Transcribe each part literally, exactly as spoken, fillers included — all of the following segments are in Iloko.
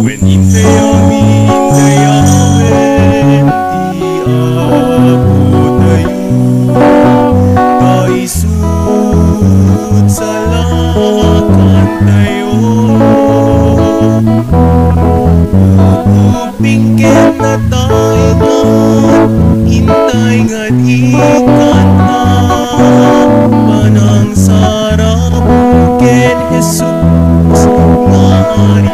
Wen intay amin dayawen ti Apotayo, ta isut' salakantayo. Pingken nataengan, intay nga di kanta, panangsarabon ken Jesus nga Ari.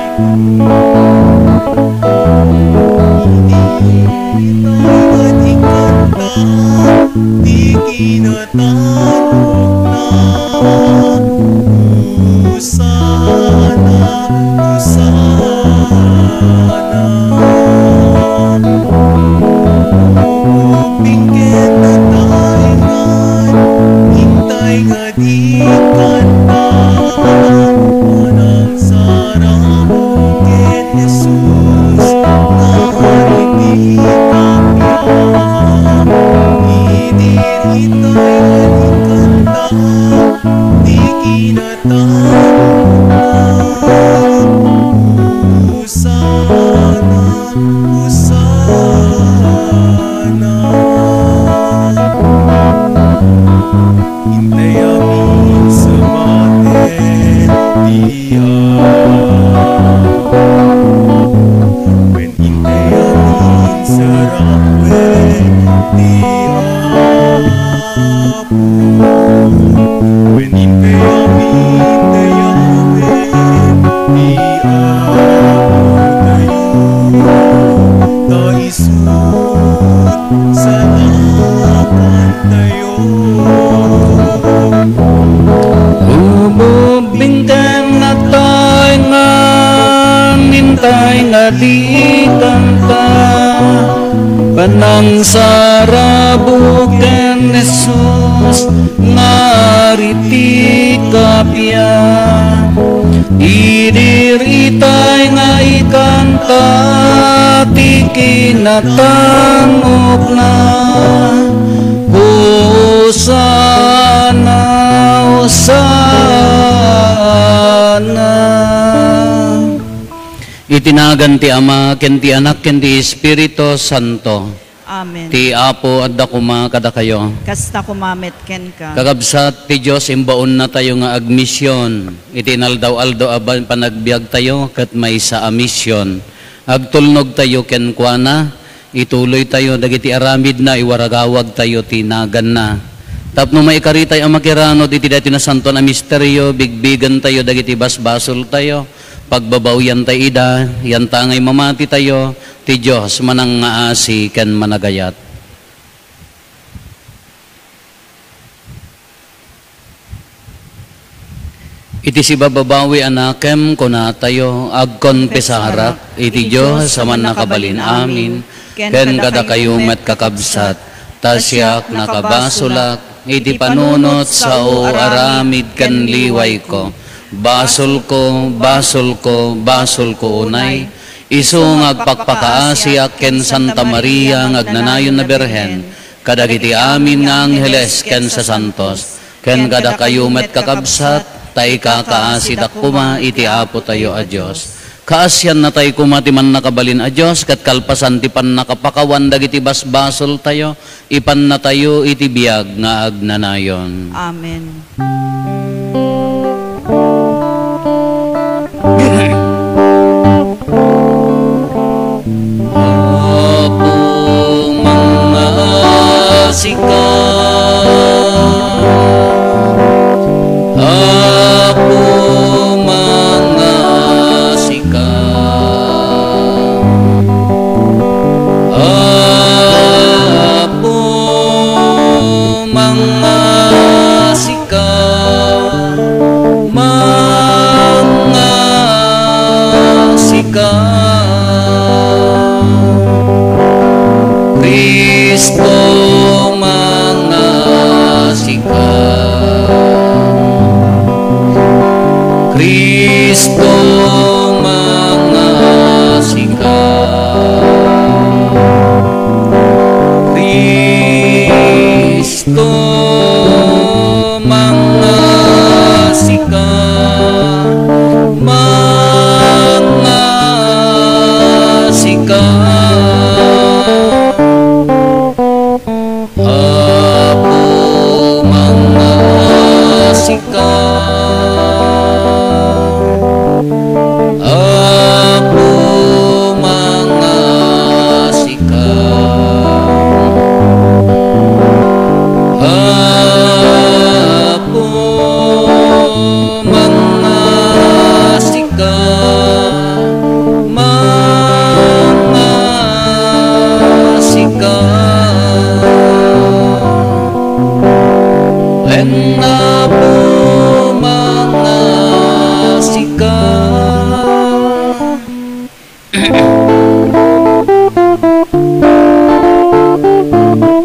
Intay nga di kanta, di kina- Hosana, Hosana. Pingken nataengan, intay nga di kanta, panangsarabon ken Jesus nga Ari ti kappia. Idi itay nga di kanta, di kinatangna. Hosana, Hosana. Intay amin sabate ti Apo. Wen intay amin sarawe ti Apo. Wen intay amin dayawen ti Apotayo, ta isut' salakantayo. Ubing ken nataengan, intay nga di kanta, panangsarabon ken Jesus nga Ari ti kappia. Idi itay nga ikanta ti kinatangokna. Hosana, Hosana. Iti nagan ti Ama, ken ti Anak, ken ti Espiritu Santo. Amen. Ti Apo adda koma kadakayo. Kasta koma met kenka. Kakabsat ti Dios, imbaonnatayo nga agmision iti inaldaw-aldaw a ban-, panagbiagtayo ket maysa a mision. Agtulnogtayo kenkuana, ituloytayo dagiti aramidna, iwaragawagtayo ti naganna. Tapno maikaritay a makiranod iti daytoy nasantoan a misterio, bigbigentayo dagiti basbasoltayo, pagbabawiantay ida, yantangay mamatitayo, ti Dios manangngaasi ken managayat. Iti sibababawi a nakem, kunatayo, agkonfesarak iti Dios a Mannakabalin-amin, ken kadakayo met, kakabsat, ta siak nakabasolak iti panunot, sao, aramid ken liwayko. Basolko, basolko, basolko unay. Isu nga agpakpakaasiak ken Santa Maria nga agnanayon a Birhen, kadagiti amin nga angheles ken sasantos, ken kadakayo met, kakabsat, ta ikakaasidak koma iti Apotayo a Dios. Kaasiannatay koma ti Mannakabalin a Dios, ket kalpasan ti pannakapakawan dagiti basbasoltayo, ipannatayo iti biag nga agnanayon. Amen. Apo, mangngaasika. Apo, mangngaasika. Apo, mangngaasika. Mangngaasika. Cristo, mangngaasika. Cristo, mangngaasika. Cristo, mangngaasika.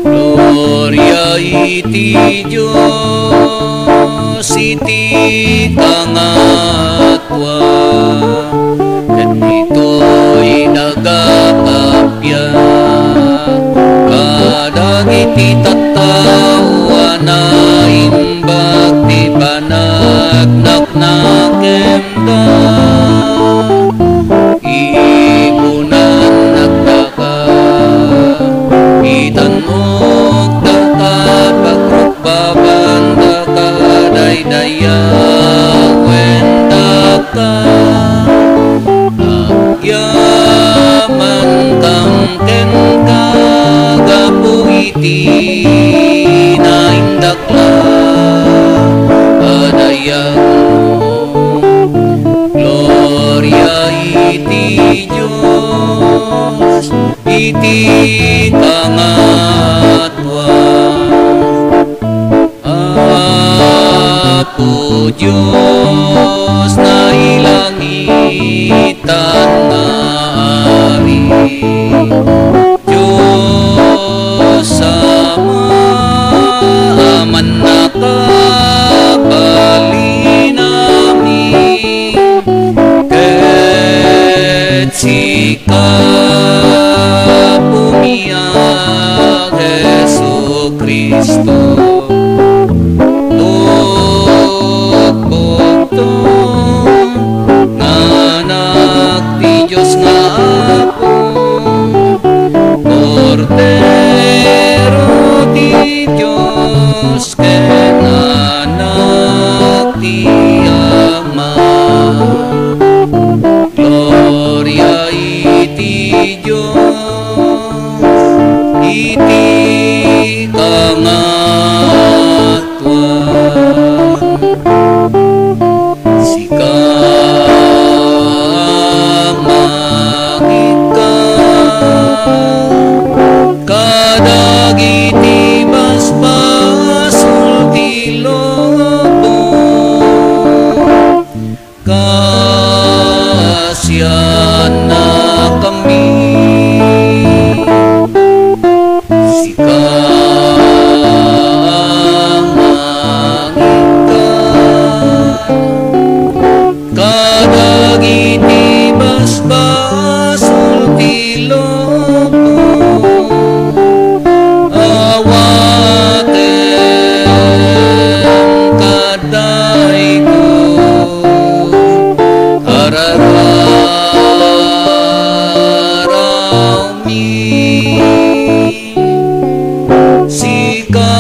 Gloria iti Dios iti kangatua, ket ditoy nagakappia kadagiti tattao a naimbag ti panagnak nakemda. Ipunan nagdaka, itanmok daka, pagrukbaban daka, daydayawen daka. Agyaman kam kenka gapu iti naindak la a dayagmo. Gloria iti Dios iti kangatua. Apo Dios, nailangitan nga Ari, Dios Ama a mannakabalin amin, ket sika, Apomi a Jesu-Cristo, lukbokto nga Anak ti Dios nga Apo, Kordero ti Dios ken Anak ti Ama. Gloria iti Dios iti kangatua. Sika, Ama, nga ikkan kadagiti basbasol ti lubong, kasiannakami. Sika, Ama, nga ikkan kadagiti basbasol ti lubong, awatem kadayko, arararawmi. Sika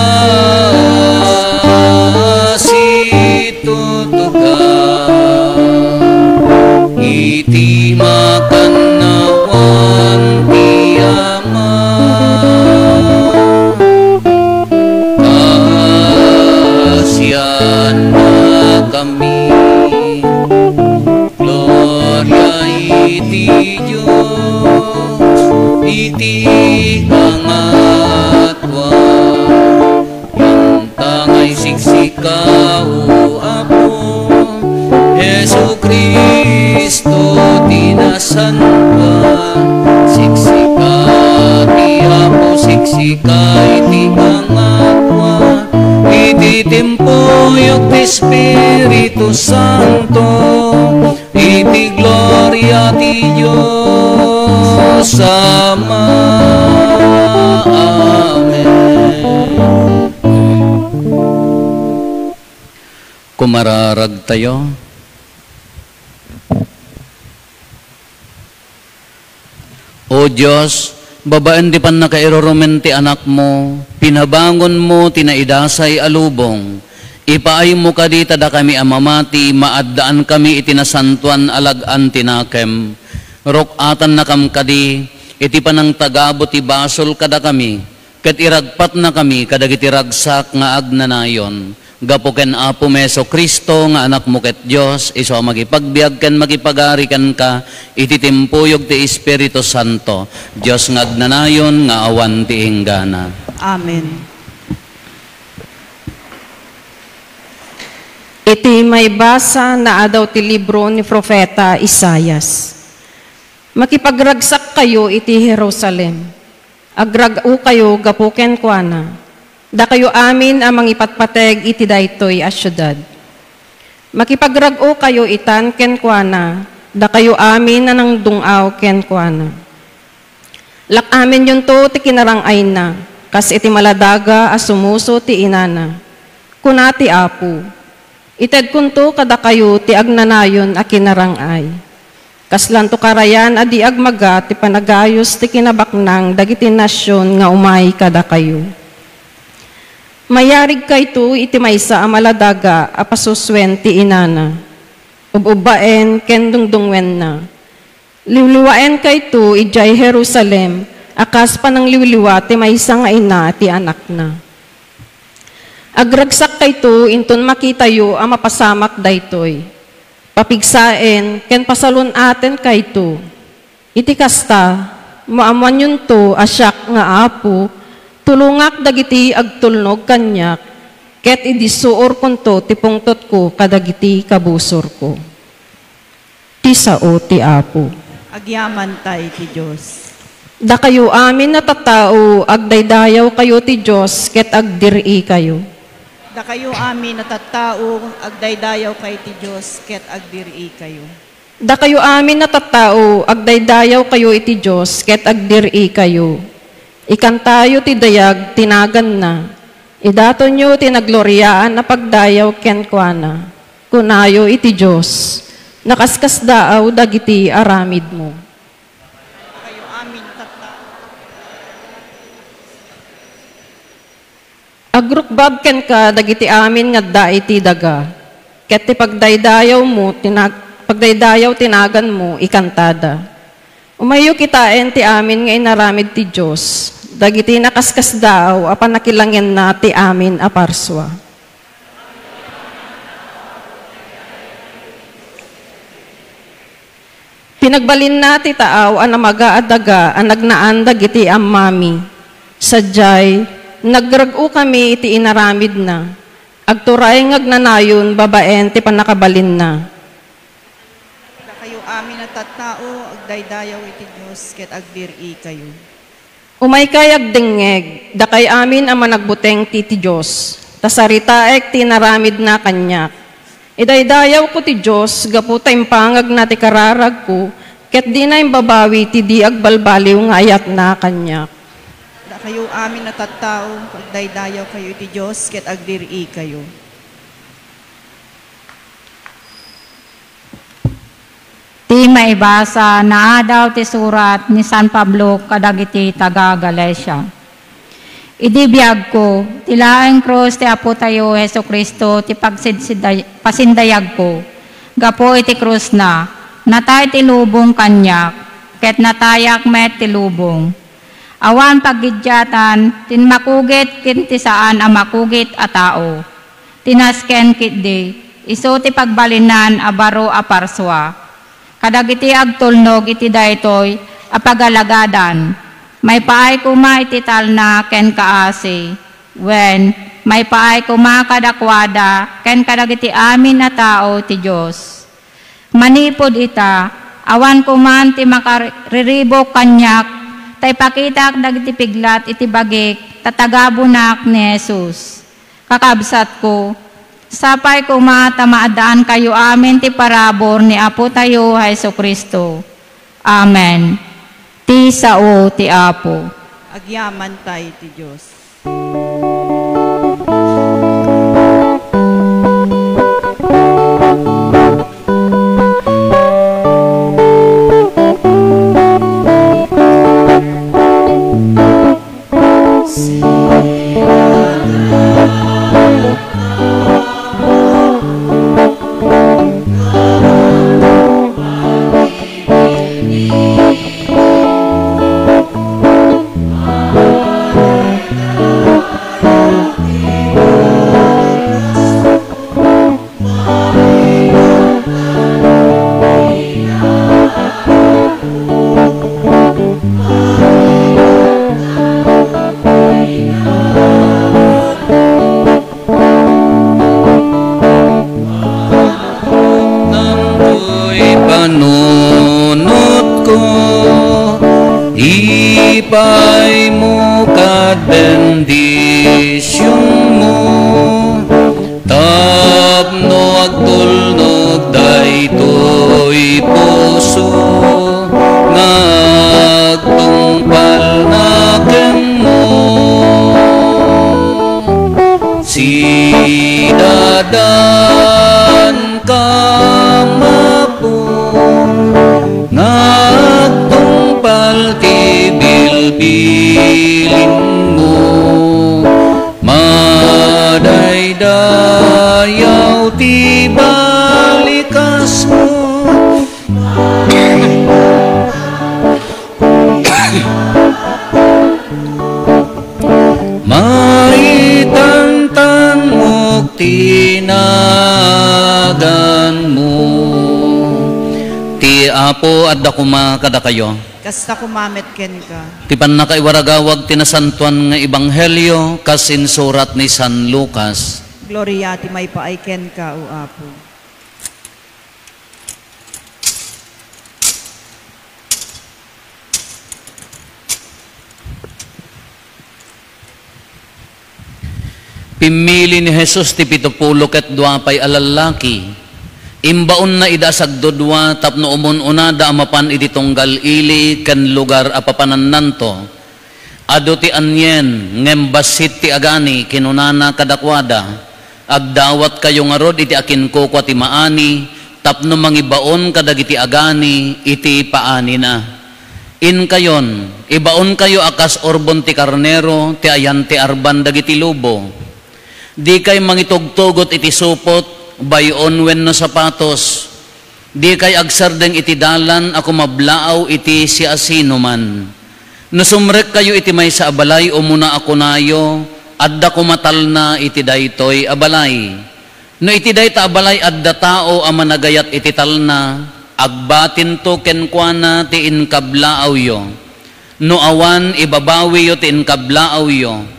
situtugaw iti makannawan ti Ama. Kasiannakami. Gloria iti Dios iti kangatua. Yanta nga isiksika, O Apo, Jesu-Cristo ti nasantoan. Siksika ti Apo, siksika iti kangatua. Iti timpuyog ti Espiritu Santo, iti gloria ti Dios Ama. Amen. Kumararagtayo. O Dios, babaen ti pannakairurumen ti Anakmo, pinabangonmo ti naidasay a lubong. Ipaaymo kadi ta dakami a mamati, maaddaankami iti nasantoan a lag-an ti nakem. Ruk-atannakam kadi iti panangtagabo ti basol kadakami, ket iragpatnakami kadagiti ragsak nga agnanayon. Gapu ken Apomi Jesu-Cristo nga Anakmo ket Dios, isu a makipagbiag ken makipagari kenka iti timpuyog ti Espiritu Santo, Dios nga agnanayon nga awan ti inggana. Amen. Iti maibasa naadaw ti libro ni Profeta Isaias. Makipagragsak kayo iti Jerusalem. Agrag-o kayo gapu kenkuana, dakayo amin a mangipatpateg iti daytoy a siudad. Makipagrag-o kayo itan kenkuana, dakayo amin a nangdung-aw kenkuana. Lak-aminyonto ti kinarang-ayna, kas iti maladaga a sumuso ti inana. Kuna ti Apo, "Itedkonto kadakayo ti agnanayon a kinarang-ay. Kaslanto karayan a di agmaga ti panagayus ti kinabaknang dagiti nasion nga umay kadakayo." Mayarigkayto iti maysa a maladaga a pasusuen ti inana, ub-ubbaen ken dungdungngoenna. Liwliwaenkayto idiay Jerusalem a kas panangliwliwa ti maysa nga ina ti anakna. Agragsakkayto inton makitayo a mapasamak daytoy. Papigsaen ken pasalun-atenkayto. Iti kasta, maammoanyonto a siak nga Apo, tulongak dagiti agtulnog kaniak, ket idissuorkonto ti pungtotko kadagiti kabusorko. Ti sao ti Apo. Agyamantay ti Dios. Dakayo amin a tattao, agdaydayawkayo ti Dios ket agdir-ikayo. Dakayo amin a tattao, agdaydayawkayo ti Dios ket agdir-ikayo. Dakayo amin a tattao, agdaydayawkayo iti Dios ket agdir-ikayo. Ikantayo ti dayag ti naganna. Idatonyo ti nagloriaan a pagdayaw kenkuana. Kunayo iti Dios, "Nakaskasdaaw dagiti aramidmo." Agrukbab kenka dagiti amin nga adda iti daga, ket ti pagdaydayawmo ti nag-, pagdaydayaw ti naganmo ikantada. Umayyo kitaen ti amin nga inaramid ti Dios, dagiti nakaskasdaaw a pannakilangenna ti amin a parsua. Pinagbalinna ti taaw a namaga a daga a nagnaan dagiti ammami. Sadiay, nagrag-okami iti inaramidna. Agturay nga agnanayon babaen ti pannakabalinna. Dakayo amin a tattao, agdaydayaw iti Dios ket agdir-ikayo. Umaykay agdengngeg, dakay amin a managbuteng ti, ti Dios, ta saritaek ti inaramidna kaniak. Idaydayawko ti Dios gapu ta impangagna ti kararagko, ket dina imbabawi ti di agbalbaliw nga ayatna kaniak. Dakayo amin a tattao, agdaydayawkayo iti Dios ket agdir-ikayo. Ti maibasa, naadaw ti surat ni San Pablo kadagiti taga-Galacia. Idi biagko, ti laeng krus ti Apotayo Jesu-Cristo ti pagsidsiday-, pasindayagko. Gapu iti krusna, natay ti lubong kaniak, ket natayak met ti lubong. Awan paggiddiatan ti makugit ken ti saan a makugit a tao. Ti nasken ketdi, isu ti pagbalinnan a baro a parsua. Kadagiti agtulnog iti daytoy a pagalagadan, maipaay koma iti talna ken kaasi, wen, maipaay koma kadakuada ken kadagiti amin a tao ti Dios. Manipud ita, awan koman ti makariribuk kaniak, ta ipakitak dagiti piglat iti bagik, ta tagabunak ni Jesus. Kakabsatko, sapay koma ta maaddaankayo amin ti parabur ni Apotayo a Jesu-Cristo. Amen. Ti sao ti Apo. Agyamantay ti Dios. Dagitoy panun Nutko, ipaymo kad bendisionmo, tapno agtulnog daytoy puso nga agtungpalna kenmo. Sidadan ka, Apo, nga agtungpal ti bilbilinmo. Madaydayaw ti balikasmo. Maitantanmok ti naganmo. Ti Apo adda koma kadakayo. Kasta koma met kenka. Ti pannakaiwaragawag ti nasantoan nga ebanghelio kas insurat ni San Lucas. Gloria ti maipaay kenka, O Apo. Pimmili ni Jesus ti pitupulo ket dua pay a lallaki. Imbaonna ida a sagdudua tapno umun-unada a mapan iti tunggal ili ken lugar a papanannanto. Adu ti anien, ngem bassit ti agani, kinunana kadakuada, "Agdawatkayo ngarud iti akinkukua ti maani tapno mangibaon kadagiti agani iti paanina. Inkayon, ibaonkayo a kas urbon ti karnero ti ayan ti arban dagiti lobo. Dikay mangitugtugot iti supot, bay-on wenno sapatos. Dikay agsardeng iti dalan a kumablaaw iti siasinoman. No sumrekkayo iti maysa a balay, umuna a kunayo, 'Adda koma talna iti daytoy a balay.' No iti dayta a balay adda tao a managayat iti talna, agbatinto kenkuana ti inkablaawyo. No awan, ibabawiyo ti inkablaawyo.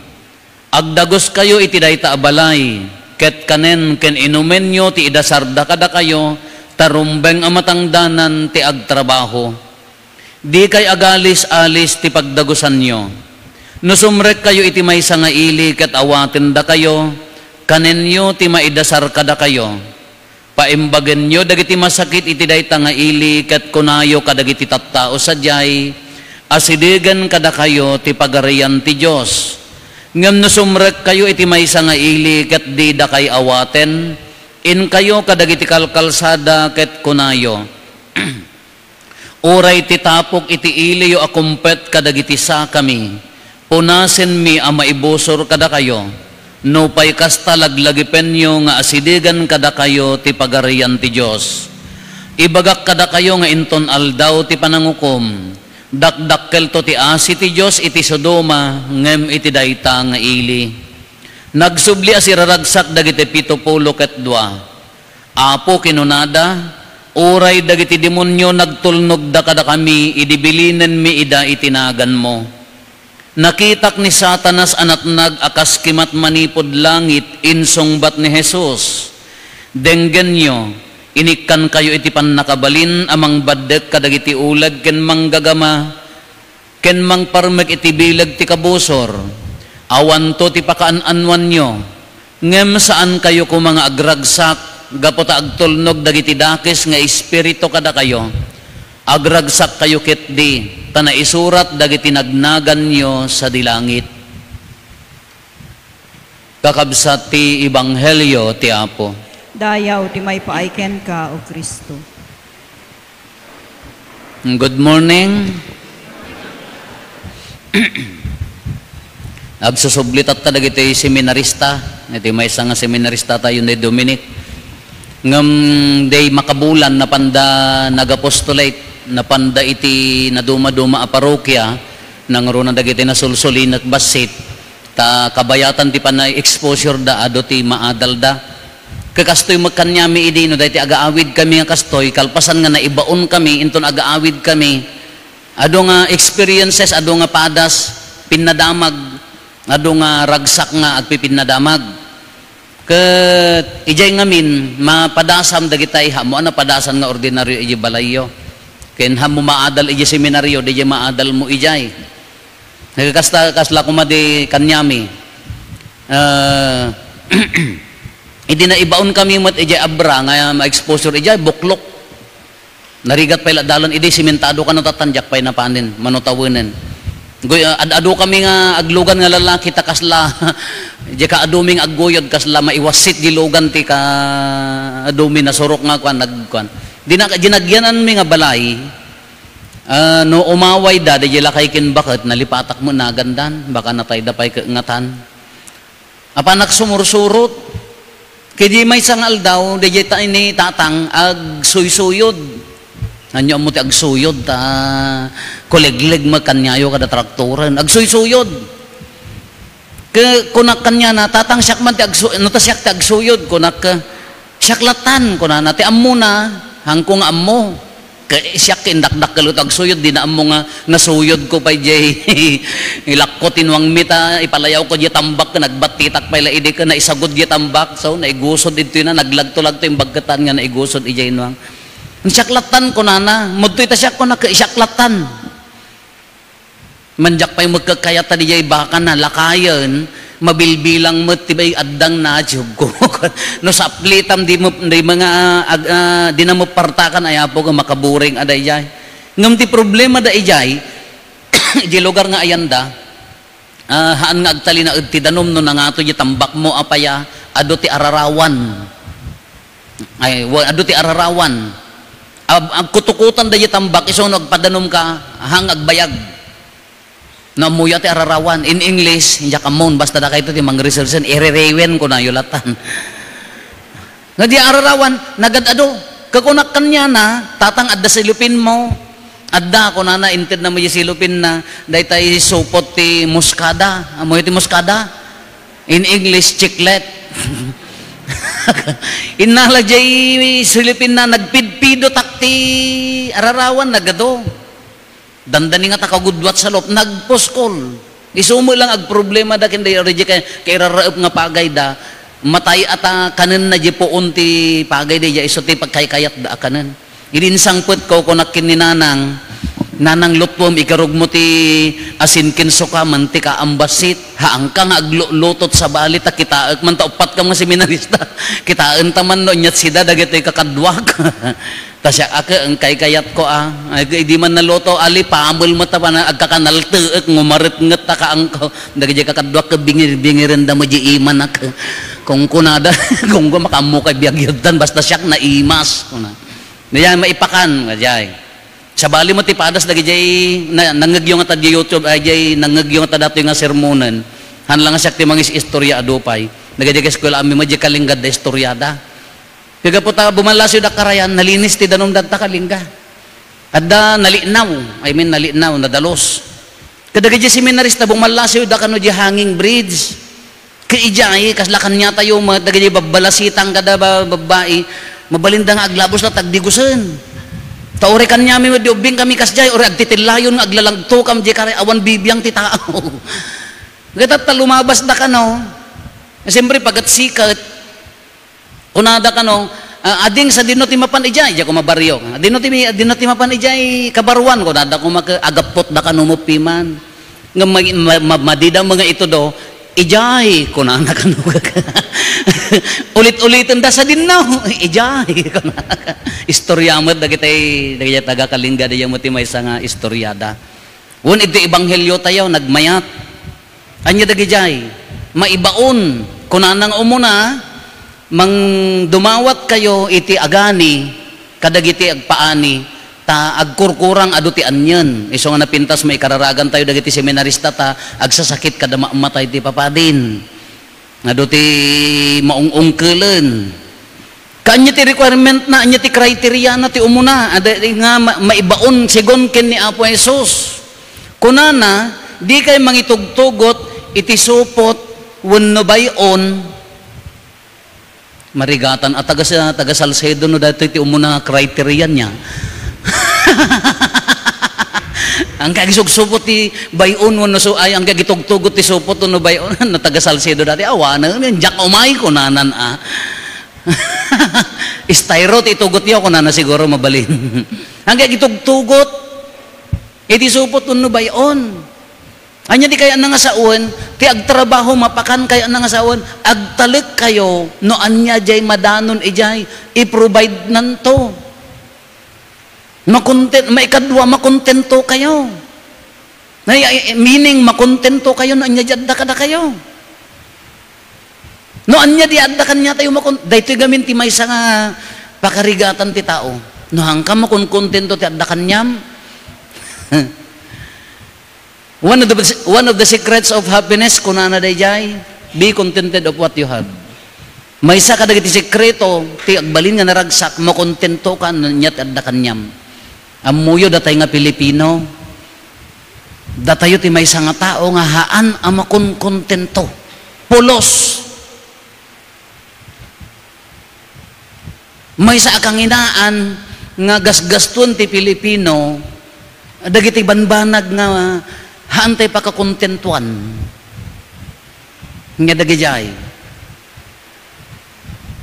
Agdaguskayo iti dayta a balay, ket kanen ken inumenyo ti idasarda kadakayo, ta rumbeng a matangdanan ti agtrabaho. Dikay agalis-alis ti pagdagusanyo. No sumrekkayo iti maysa nga ili ket awatendakayo, kanenyo ti maidasar kadakayo. Paimbagenyo dagiti masakit iti dayta nga ili ket kunayo kadagiti tattao sadiay, 'Asidegen kadakayo ti Pagarian ti Dios.' Ngem no sumrekkayo iti maysa nga ili ket didakay awaten, inkayo kadagiti kalkalsada ket kunayo, 'Uray ti tapok iti iliyo a kumpet kadagiti sakami, punasenmi a maibusor kadakayo. Nupay kasta, laglagipenyo nga asidegen kadakayo ti Pagarian ti Dios. Ibagak kadakayo nga inton Aldaw ti Panangukom, dakdakkelto ti asi ti Dios iti Sodoma ngem iti dayta nga ili." Nagsubli a siraragsak dagiti pito pulo ket dua. "Apo," kinunada, "uray dagiti demonio nagtulnogda kadakami idi bilinenmi ida iti naganmo." Nakitak ni Satanas a natnag a kas kimat manipud langit, insungbat ni Jesus, "Denggenyo, inikkankayo iti pannakabalin a mangbaddek kadagiti uleg ken manggagama, ken mangparmek iti bileg ti kabusor. Awanto ti pakaan-annuanyo, ngem saankayo koma nga agragsak gapu ta agtulnog dagiti dakes nga espiritu kadakayo. Agragsakkayo ketdi, ta naisurat dagiti nagnaganyo sadi langit." Kakabsat ti Ebanghelio ti Apo. Dayaw ti maipaay kenka, O Cristo. Good morning. Agsusubli tatta dagiti seminarista. Iti maysa nga seminarista tayo ni Dominic. Ngem day makabulan, napanda nag-apostolate, napanda iti naduma-duma a parokya, nangruna dagiti nasulsulinek bassit. Ta kabayatan ti panay-exposure da, adu ti maadal da. Kakastoy met kaniami idi, no daytoy agaawid kami nga kastoy, kalpasan nga naibaon kami, inton agaawid kami, adu nga experiences, adu nga padas, pinnadamag, adu nga ragsak nga agpipinnadamag. Ket idiay ngamin, mapadasam dagitay, ammoan a padasan nga ordinaryo idiay balayyo. Ken hammo maadal idiay seminario, diay maadalmo idiay. Kasta, kasla koma di kaniami. Ah, idi naibaonkami met idiay Abra nga ma-exposure idiay, buklok. Narigat pay la dalan, idi simentado kano tatan, diak pay napanen, mano tawenen. Goy, ah, ad-adu kami nga aglugan nga lalaki ta kasla, diay kaadumi nga agguyod, kasla maiwassit di lugan ti kaadumi, nasurok nga kuan, nagkuan. Di na, dinagyananmi nga balay, ah, no umawayda, diay lakay ken baket, nalipatak met nagandan, baka natayda pay kaengatan. Apanak sumursurot. Ket diay maysa nga aldaw, diay ta-, ni tatang agsuysuyod. Ania ammo ti agsuyod, ta kulegleg met kaniayo kada traktoren. Agsuysoyod. Ke-, kunak kaniana, "Tatang, siak man ti agsu-, no ta siak ti agsuyod," kunak, "Siak lattan," kunana. "Ti ammona, hangko nga ammo." Ke-, siak indakdakkel ket agsuyod, dina ammo nga nasuyodko pay diay ilakko ti nuangmi ta ipalayawko diay tambak, nagbattitak pay la idi ket naisagod diay tambak, so naigusod ditoy na, naglagtolagto imbagketan nga naigusod idiay nuang. "Siak lattan," kunana, "Mudtoy ta siak," kunak, "Siak lattan." Mandiak pay met kakkayat ta diay bakana, lakayen, mabilbilang met ti bay addang na, Diosko. No saplitam, di met, di mga, ag-, ah, di na met partakan, ay Apo, nga makaburing a daydiay. Ngem ti problema daydiay, idiay lugar nga ayanda, ah, haan nga agtalinaed ti danum no nangato diay tambakmo a paya, adu ti ararawan. Ay, wa-, adu ti ararawan. Ag-, agkutukotan daydiay tambak, isu no agpadanumka, haan nga agbayag. No ammoyo ti ararawan, in English, diak ammo, basta dakayto ti mangresearch, iririwen kunayo lattan. Nga diay ararawan, nagad-adu. Ket kunak kaniana, "Tatang, adda silupinmo?" "Adda," kunana, intedna met diay silupinna, daytay supot ti muskada. Ammoyo ti muskada? In English, chiclet. Innala diay silupinna, nagpidpidotak ti ararawan, nagadu. Dandani nga ta kagudua ti salup, nagpuskol. Isu met lang agproblemada ken daydiay kay kairaraep nga pagayda, matay-at a kanenna diay puon ti pagayda, isu ti pagkaykayatda a kanen. Idi insangpetko, kunak ken ni Nanang, "Nanang, luttuem, ikarugmo ti asin ken suka, mantika, ambassit. Haanka nga agluto, sabali ta kitaek man ta uppat ka nga seminarista. Kitaenta man no aniat sida dagitoy kakaduak." Ta siak a ket, kaykayatko a. Ay, idi man naluto, ali, pamel met a, agkakanalteek, ngumaretnget ta kaangko. Dagiti kakaduak ket bingir-, bingirenda met diay imanak. Kunkunada, kunko, "Makaammo kay biag yadtan, basta siak naimas," kuna. Diay maipakan, diay. Sabali met ti padas dagidiay na-, nangngegyo ngata diay YouTube, ay, diay nangngegyo ngata datoy nga sermonen. Haan la nga siak ti mangis-istorya adu pay. Dagidiay kaeskuelaanmi met diay kalinggad da istoriada. Ket gapu ta bumallasiwda karayan, nalinis ti danum dagta kalingga. Adda nalinaw, I mean, nalinaw, nadalus. Kadagiti seminarista, bumallasiwda kano diay hanging bridge. Ket idiay, kasla kaniatayo met, dagiti babbalasitan kada ba-, babbai, mabalinda nga aglabus la tagdigusen. Ta uray kaniami met di ubbing kami kasdiay, uray agtitillayon nga aglalagto kam diay kari-, awan bibiang ti tao. Ket ta lumabasda kano. Siyempre, pagatsiket, kunada kano, "Ah, ading, sadino ti mapan idiay?" Idiay koma barrio. "Adino ti, adino ti mapan idiay kabaruan?" Kunada koma ket, "Agappotda kano muppiman." Ngem ma-, ma-, ma-, madida mga itudo, "Idiay," kunana kano. Ulit-ulitenda, "Sadino?" "Idiay," kunana. Istorya met dagiti, dagiti taga-Kalinga, dayta met ti maysa nga istoriada. Wen iti ebanghelio tayo, nagmayat. Ania dagidiay? Maibaon. Kunana nga umuna, "Mangdumawat kayo iti agani kadagiti agpaani, ta agkurkurang adu ti anien." Isu nga napintas maikararagan tayo dagiti seminarista ta agsasakit kada mammatay ti papadin. Adu ti maung-ungkelen. Kaanya ti requirement na, anya ti criteria na ti umuna, ada nga ma-, maibaon segun ken ni Apo Jesus. Kunana, "Dikay mangitugtugot iti supot wenno bay-on." Marigatan a taga, taga Salcedo no daytoy ti umuna criteria niya. Ang kagisugsupot ti bay-on wenno su-, ay, ang kagitugtugot ti supot wenno bay-on, no taga Salcedo dati, awanen, diak umay, kunanan, ah. Styro ti itugotyo, kunana siguro mabalin. Agtugtugot iti supot wenno bay-on. Ania ti kayatna nga sawen? Ti agtrabaho mapakan kayatna nga sawen, agtalekkayo no ania diay madanon idiay, i-provide-nanto. Makonten-, maikadua, makontentokayo. Nay-, ay, meaning, makontentokayo no ania diay adda kadakayo. No ania diay adda kaniatayo, makon-, daytoy gamin ti maysa nga pakarigatan ti tao. No haanka makonkontento ti adda kaniam. One of the, one of the secrets of happiness, kunana daydiay, be contented of what you have. Maysa kadagiti sekreto ti agbalin nga naragsak, makontentoka no ania ti adda kaniam. Ammoyo, datay nga Pilipino, datayo ti maysa nga tao nga haan a makonkontento. Pulos. Maysa a kanginaan nga gasgastuan ti Pilipino dagiti banbanag nga haantay pakakontentuan. Nga dagidiay.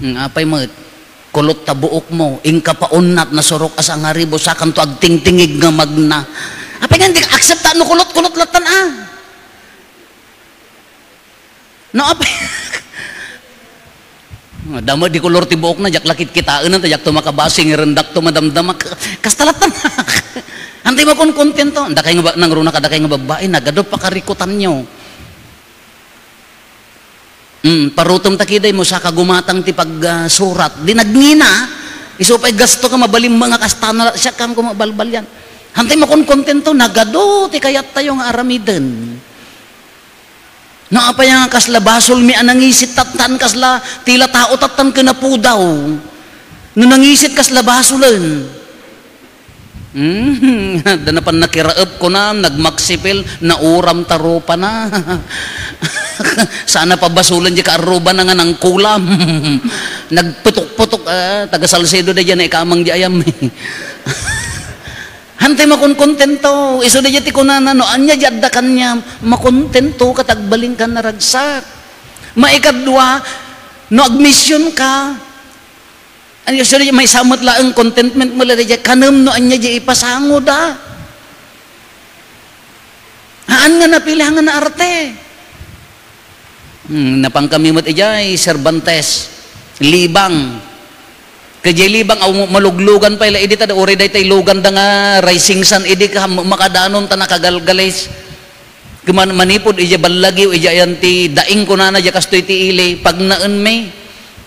Hmm, apay met, kulot ta buokmo, inka pa unnat, nasurok a sangaribu, sakanto agtingtingig nga magna. Apay nga, di aksepta no kulot, kulot latan, a. No, apay. Damo di kolor ti buokna, diak la kitkitaen, ta diakto makabasing, irendakto madamdama. Kasta latan. Antay makonkontento. Dakay nga ba-, nangruna kadakay nga babbai, nagadu pakarikutanyo. Mm, parutem ta kiday mo, saka gumatang ti pag, ah, surat. Di nagngina, isu pay gasto ka, mabalinmo nga kasta na, siak kan ko mabalbalian. Hantay makonkontento, nagadu ti kayattayo nga aramiden. No, apay nga kasla basolmi a nangisit tattan, kasla tila tao tattan ken napudaw. No nangisit, kasla basolen. Hmm, adda na pannakiraep, kunam, nagmaksipil, nauram ta rupana. Sana pabasolen di kaarrubana nga nangkulam. Nagputok-putok, ah, taga Salcedo da diyan, ikamang di ayam. Hantay makonkontento. Isu da diyan ti kunana, no, ania di adda kaniam, makontento ka, tagbalin ka naragsak. Maikadua, no, agmission ka, Ania, sorry, maysa met laeng contentment mo la daydiay, kanem no ania diay ipasangoda. Haan nga napili, haan nga naarte. Hmm, napankami met idiay Cervantes, Libang. Kadiay Libang, aw, maluglugan pay la idi, ta uray daytay luganda nga Rising Sun idi, ka makadanon ta nakagalgalis. Kuman-, manipud idiay ballagiw, idiay ayan ti daing kunana, idiay kastoy ti ili, pagnaenmi.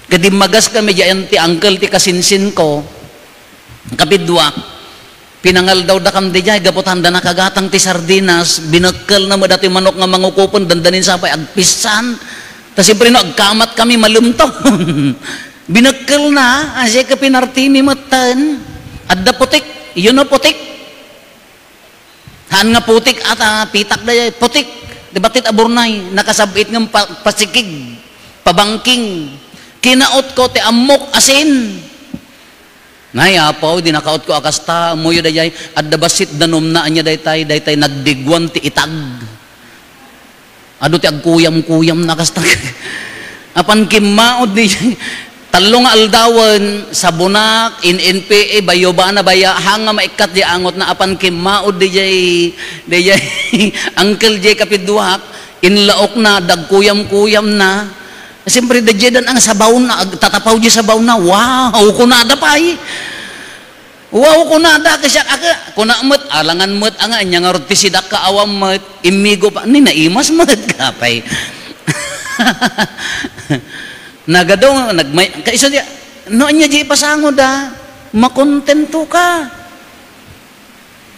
Ket dimmagas kami idiay ayan ti uncle ti kasinsinko. Kapidua, pinangaldawdakam idiay, gapu ta anda nakagatang ti sardinas, binekkelna met datoy manok nga mangukupen, dandanin sa pay agpissan. Ta siyempre no agkamat kami, malemton. Binekkelna, asika pinartimi metten. Adda putik, you know putik? Haan nga putik ata, pitak dayay, putik. Di batit a burnay, nakasab-it ngem pa-, pasikig, pabangking. Kinautko ti ammok asin. Nay, Apo, di nakautko a kasta, ammoyo dayay, adda bassit danumna, ania daytay, daytay nagdiguan ti itag. Adu ti agkuyam-kuyam na kasta. Apan kimmaud di tallo nga aldawen, sabonak, in N P A, bayo bana baya, hanga maikkat di angotna, apan kimmaud di jay, di jay, Uncle J kapiduak, inlaokna, dagkuyam-kuyam na. Siyempre, di jay dan ang sabaw na, ag-, tatapaw di sabaw na, wow, kunada pay. Wow, kunada, kasiak, aka, kuna met, alangan met, anga, anya nga rod ti sidak ka awam met, immigo pa, ni naimas met, kapay. Nagado, nagmay, kaiso di, no, anya di ipasango da, makontento ka.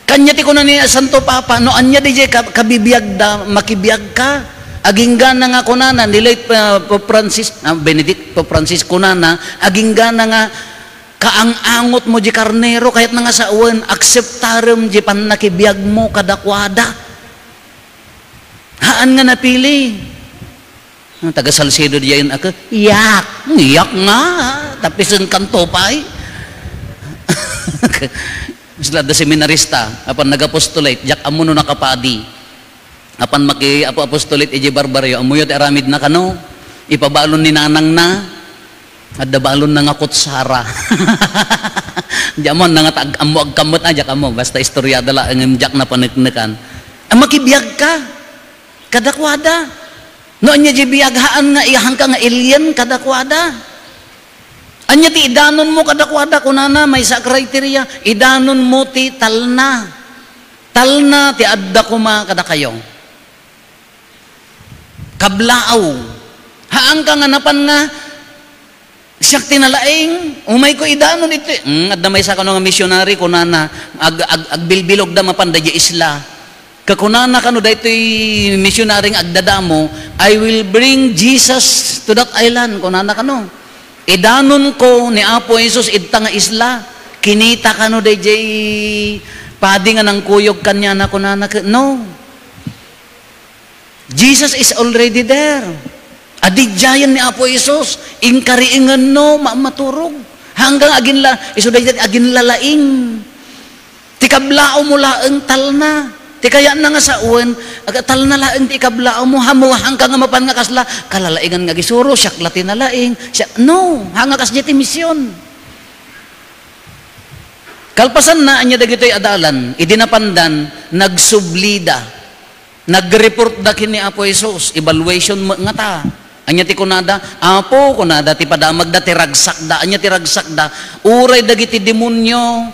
Kanya ti kuna ni Santo Papa, no, anya di jay ka-, kabibiag da, makibiag ka. Aginggana nga kunana, ni late, uh, Pope Francis, ah, Benedict, Pope Francis kunana, aginggana nga, kaang-angot mo di karnero, kayat na nga sawen, akseptarem di pannakibiag mo kadakuada. Haan nga napili. Ang taga Salcedo diyan ako, yak, yak nga, tapisen kanto pay. Isla da seminarista, apan nag-apostolate, jak amuno nakapadi. Apan maki-apo-, apostolate iji barbaryo, amuyo ti aramid na kano, ipabalon ni nanang na, Adda balonna nga kutsara. Diak ammo, ania nga ta-, ammo agkammet, a, diak ammo. Basta istoriada laeng, diak napaneknekan. A, makibiagka kadakuada. No ania diay biag, haan nga ihanka nga alien kadakuada. Ania ti idanonmo kadakuada? Kunana, maysa a criteria, idanonmo ti talna. Talna ti adda koma kadakayo. Kablaaw. Haanka nga napan nga, "Siak ti nalaing, umayko idanon iti." Hmm, adda maysa kano nga missionary, kunana, ag-, ag-, agbilbilogda mapan daydiay isla. Kakunana kano daytoy missionary nga agdadamo, "I will bring Jesus to that island," kunana kano. "Idanonko ni Apo Jesus idta nga isla." Kinita kano daydiay padi nga nangkuyog kaniana, kunana ke-, "No. Jesus is already there." Adidiayen ni Apo Jesus, inkariingenno, ma-, maturog. Hanggang aginla-, isu daydiay aginlalaing. Ti kablaawmo laeng talna. Ti kayatna nga sawen, aga-, talna laeng ti ikablaawmo, hammo, hangka nga mapan nga kasla, kalalaingan nga agisuro, siak la ti nalaing, siak, no, hanga kasdiay ti mision. Kalpasanna, ania dagitoy adalan, idi napandan, nagsublida. Nagreportda ken ni Apo Jesus, evaluation met ngata. Ania ti kunada? "Apo," kunada, "ti padamagda ti ragsakda." Ania ti ragsakda? "Uray dagiti demonio,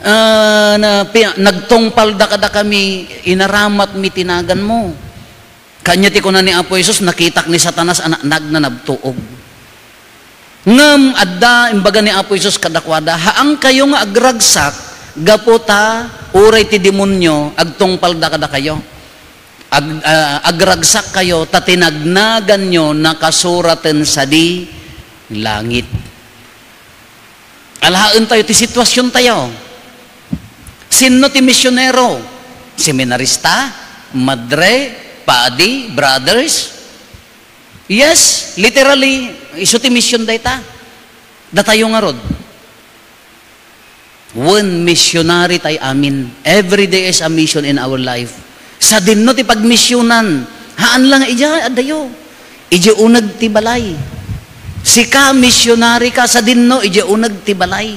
ah, na, pi-, nagtungpalda kadakami, inaramatmi ti naganmo." Kaanya ti kuna ni Apo Jesus, "Nakitak ni Satanas a na-, nagnanabtuog." Ngem adda imbaga ni Apo Jesus kadakuada, "Haankayo nga agragsak gapu ta uray ti demonio agtungpalda kadakayo. Ag-, ah, agragsakkayo ta ti nagnaganyo nakasuraten sadi langit." Alaen tayo ti sitwasion tayo. Sinno ti misionero? Seminarista, madre, padi, brothers? Yes, literally, isu ti mission dayta. Datayo ngarud. Wen, missionary tay amin. Every day is a mission in our life. Sadinno ti pagmisionan. Haan lang ija, adayo. Ija uneg ti balay. Sika, missionary ka, sadinno, ija uneg ti balay.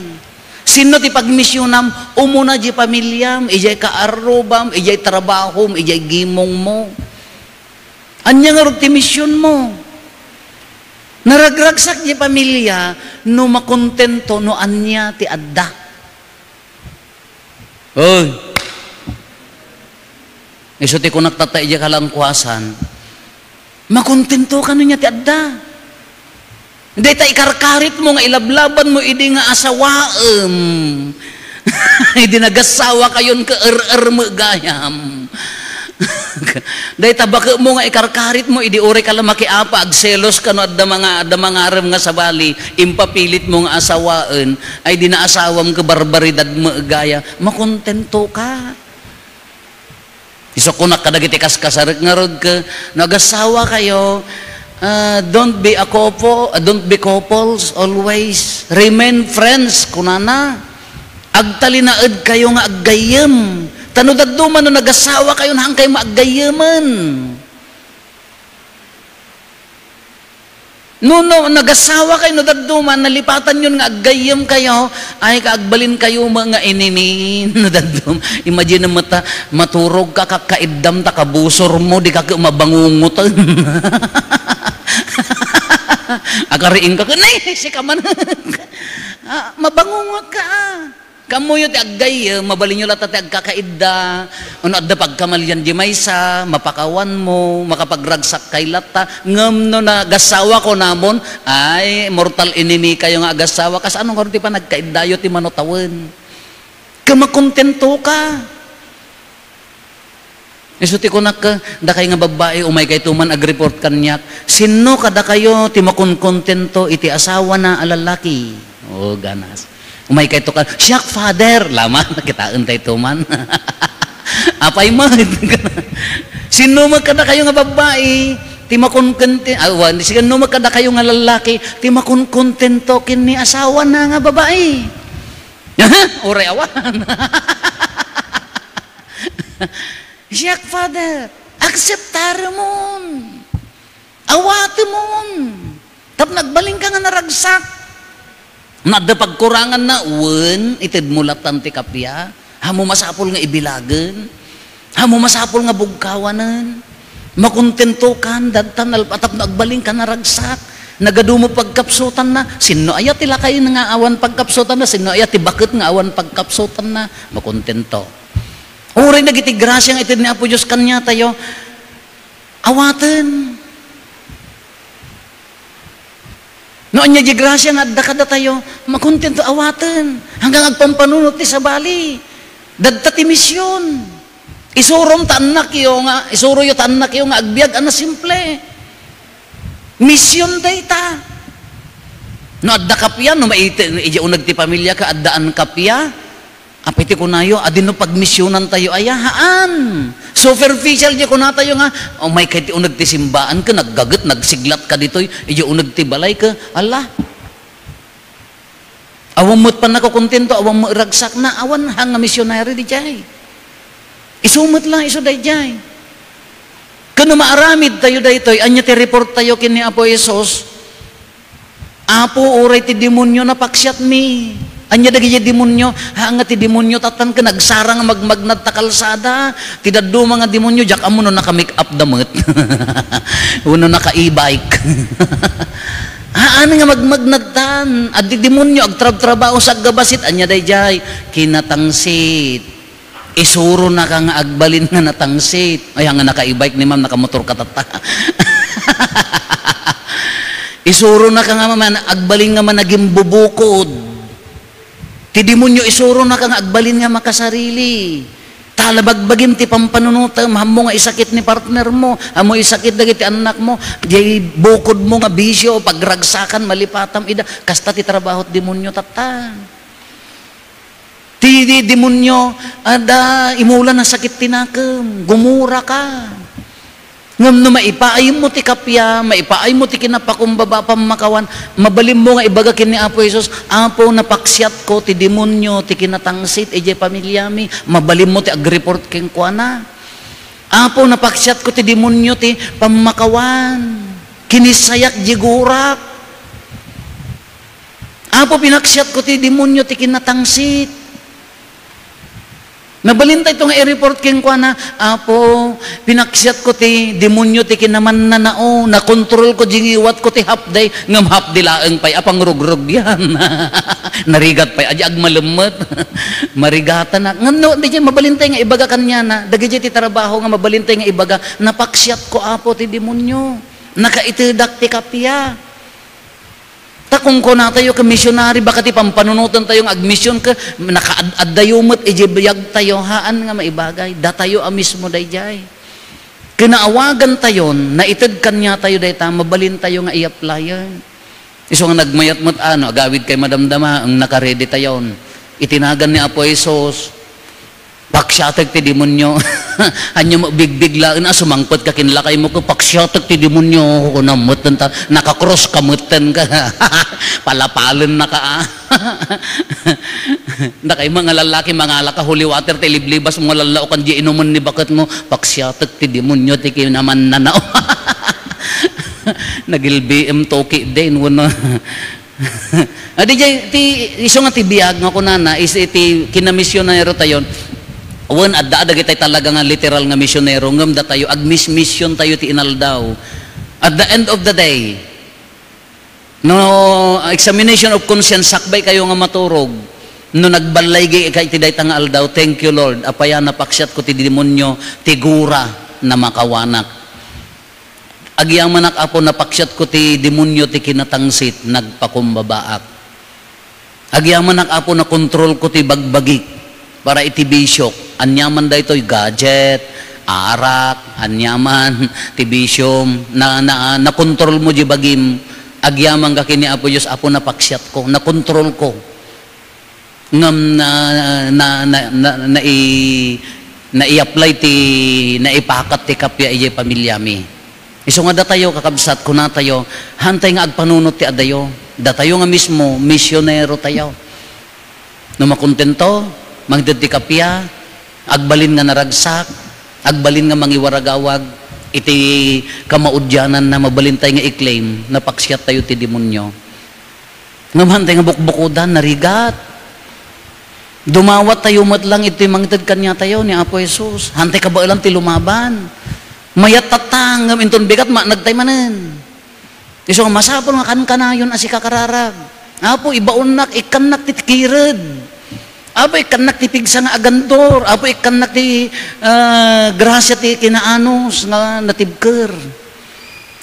Sinno ti pagmisionam? Umuna di pamiliam, ijay kaarrubam, ijay trabahom, ijay gimongmo. Ania ngarud ti misionmo? Naragragsak di pamilia no makontento no ania ti adda. Oy. Isu ti kunak tatta, idiay kalangkuasan, makontento ka no ania ti adda. Dayta ikarkaritmo nga ilablabanmo idi nga asawaem. Idi nagassawa kayon, ka er-er met gayam. Dayta baketmo nga ikarkaritmo idi uray ka la makiapa, agselos ka no adda manga-, adda mangarem nga sabali, impapilitmo nga asawaen. Ay, di naasawam, ka barbaridad met gayam. Makontento ka. Isu kunak kadagiti kaskasarek ngarud, ka, no agassawa kayo, ah, don't be a couple, ah, don't be couples always. Remain friends, kunana. Agtalinaed kayo nga aggayyem. Ta no dadduma no nagassawa kayo, haan kayo maaggayyem. No, no, nagassawa kayo, no dadduma, nalipatanyon nga aggayyem kayo, ay, ka agbalin kayo met nga enemy, no dadduma. Imagine mo ta, maturog ka, kakkaiddam ta kabusormo, di ka ke mabangungoten. Agariing ka, "Nay, sika man." Ah, mabangungot ka, ah. Kammoyo ti aggayyem, mabalinyo latta ti agkakaidda. Ono adda pagkamalian di maysa, mapakawanmo, makapagragsakkay latta. Ngem no nagassawa, kunamon, ay, mortal enemy kayo nga agassawa. Kasano ngarud ti panagkaiddayo ti mano tawen? Ket makontento ka. Isu ti kunak, dakay nga babbai, umaykayto man agreport kaniak. Sinno kadakayo ti makonkontento iti asawana a lallaki? O, ganas. Umaykayto ka, "Siak, Father." Laman, kitaentayto man. Apay met? Sinno met kadakayo nga babbai ti makonkonte-, ah, wan, sinno met kadakayo nga lallaki ti makonkontento ken ni asawana nga babai? Uray awan. "Siak, Father." Akseptaremon. Awatemon. Tapno agbalinka nga naragsak. No adda pagkuranganna, wen, itedmo latan ti kappia. Ammo masapul nga ibilagen. Ammo masapul nga bugkawanen. Makontentokan, dagtan, alpa-, tapno agbalinka naragsak. Nagadumo pagkapsutanna. Sinno aya ti lakay nga awan pagkapsutanna? Sinno aya ti baket nga awan pagkapsutanna? Makontento. Uray dagiti grasia nga ited ni Apo Dios kaniatayo, awaten. No ania di grasia nga adda kadatayo, makontento, awaten. Hanggang agpampanunot ti sabali. Dadta ti mision. Isurom ta annakyo nga, isuroyo ta annakyo nga agbiag a nasimple. Mision dayta. No adda kappia, no maiti, idiay uneg ti pamiliaka, addaan kappia. Apay ti kunayo, adi no pagmisionantayo aya? Haan. Superficial di kunatayo nga, "O, mayka iti uneg ti simbaan ket naggaget, nagsiglatka ditoy, idiay uneg ti balay ket, ala." Awan met pannakakontento, awan met ragsakna, awan ha nga misionary didiay. Isu met la, isu daydiay. Ken no maaramidtayo daytoy, ania ti reporttayo ken ni Apo Jesus? "Apo, uray ti demonio napaksiatmi." Ania dagiti demonio? Ha, nga ti demonio tattan ken agsarang a magmagnad ta kalsada. Ti dadduma nga demonio, diak ammo no naka-make-up da met. Wenno naka-e-bike. Haan nga magmagnad tan. Addi demonio, agtrabtrabaho sa aggabasit. Ania daydiay? Kinatangsit. Isuronaka nga agbalin nga natangsit. Ay, nga naka-e-bike ni ma'am, nakamotor ka tatta. Isuronaka nga man, agbalin nga managimbubukod. Ti demonio, isuronaka nga agbalin nga makasarili. Talabagbagim ti pampanunotem, ammo nga isakit ni partner mo, ammo isakit dagiti annak mo, diay bukod mo nga bisio, pagragsakan, malipatam ida, kasta ti trabaho ti demonio tatta. Ti, ti demonio, adda, imula nasakit ti nakem, gumura ka. Ngem no maipaaymo ti kappia, maipaaymo ti kinapakumbaba a pammakawan, mabalinmo nga ibaga ken ni Apo Jesus, "Apo, napaksiatko ti demonio ti kinatangsit idiay pamiliami." Mabalinmo ti agreport kenkuana. "Apo, napaksiatko ti demonio ti pammakawan. Kinissayak diay gurak." "Apo, pinaksiatko ti demonio ti kinatangsit." Nabalinta ito nga i-report kenkuana, "Apo, pinaksiatko ti demonio ti kinamannanao, nakontrolko, dingiwatko ti half day, ngem half day laeng pay a pangrugrugian." Narigat pay, adi agmalemmet. Marigatanak. Ngem no, di mabalintay nga ibaga kaniana, dagiti ti trabaho nga mabalintay nga ibaga, "Napaksiatko, Apo, ti demonio. Nakaitedak ti kappia." Ta kunkunatayo ken misionari, baka ti pampanunotentayo nga agmision ket nakaad-addayo met idiay biagtayo, haan nga maibagay. Datayo a mismo daydiay. Kinaawagantayon, naited kaniatayo dayta, mabalintayo nga i-applyen. Isu nga nagmayat met, ano, agawid kay madamdama, ang nakaready tayon. Itinagan ni Apo Jesus, "Paksiatek ti demonio." Ania mo, bigbiglaen a sumangpet ka ken lakay mo, "Paksiatek ti demonio," kunam metten ta, "Naka-cross ka metten ka." Palapalen na ka, ah. Dakay mga lalaki, mangala ka holy water, ti liblibas mo, lallaokan di inumen ni baket mo, "Paksiatek ti demonio ti kinamannanao." Nagil-B M toki din, wano. Adi jay, ti, isu nga ti biag nga kunana, is iti kinamisionero tayon, wen, adda dagitay talaga nga literal nga misionero, ngem datayo, agmismision tayo ti inaldaw. At the end of the day, no, examination of conscience, sakbay kayo nga maturog, no nagballay gi ka iti dayta nga aldaw, "Thank you, Lord, apay a napaksiat ko ti demonio, ti gura, namakawanak." Agyamanak, Apo, napaksiatko ti demonio ti kinatangsit, nagpakumbabaak. Agyamanak, Apo, nakontrolko ti bagbagik para iti bisiok. Aniaman daytoy, gadget, arak, aniaman ti bisiom, na, na, nakontrolmo di bagim. Agyamanka ken ni Apo Dios, Apo, napaksiatko, nakontrolko. Ngem na, na, na, na, nai-, nai-apply ti, naipakat ti kappia idiay pamiliami. Isu nga datayo, kakabsat, kunatayo, haantay nga agpanunot ti adayo. Datayo nga mismo, misionero tayo. No makontento, mangted ti kappia, agbalin nga naragsak, agbalin nga mangiwaragawag, iti kamaudiananna, mabalintay nga i-claim, napaksiat tayo ti demonio. Ngem hantay nga bukbukodan, narigat. Dumawat tayo met lang iti mangited kaniatayo ni Apo Jesus. Hantay kabaelan ti lumaban. Mayat tatta, ngem inton bigat, maanag tay manen. Isu nga masapul nga kankanayon a sika kararag. Apo, ibaonnak, ikkannak ti kired. Apo, ikkannak ti pigsa nga agandor. Apo, ikkannak ti, ah, grasia ti kinaanus nga natibker.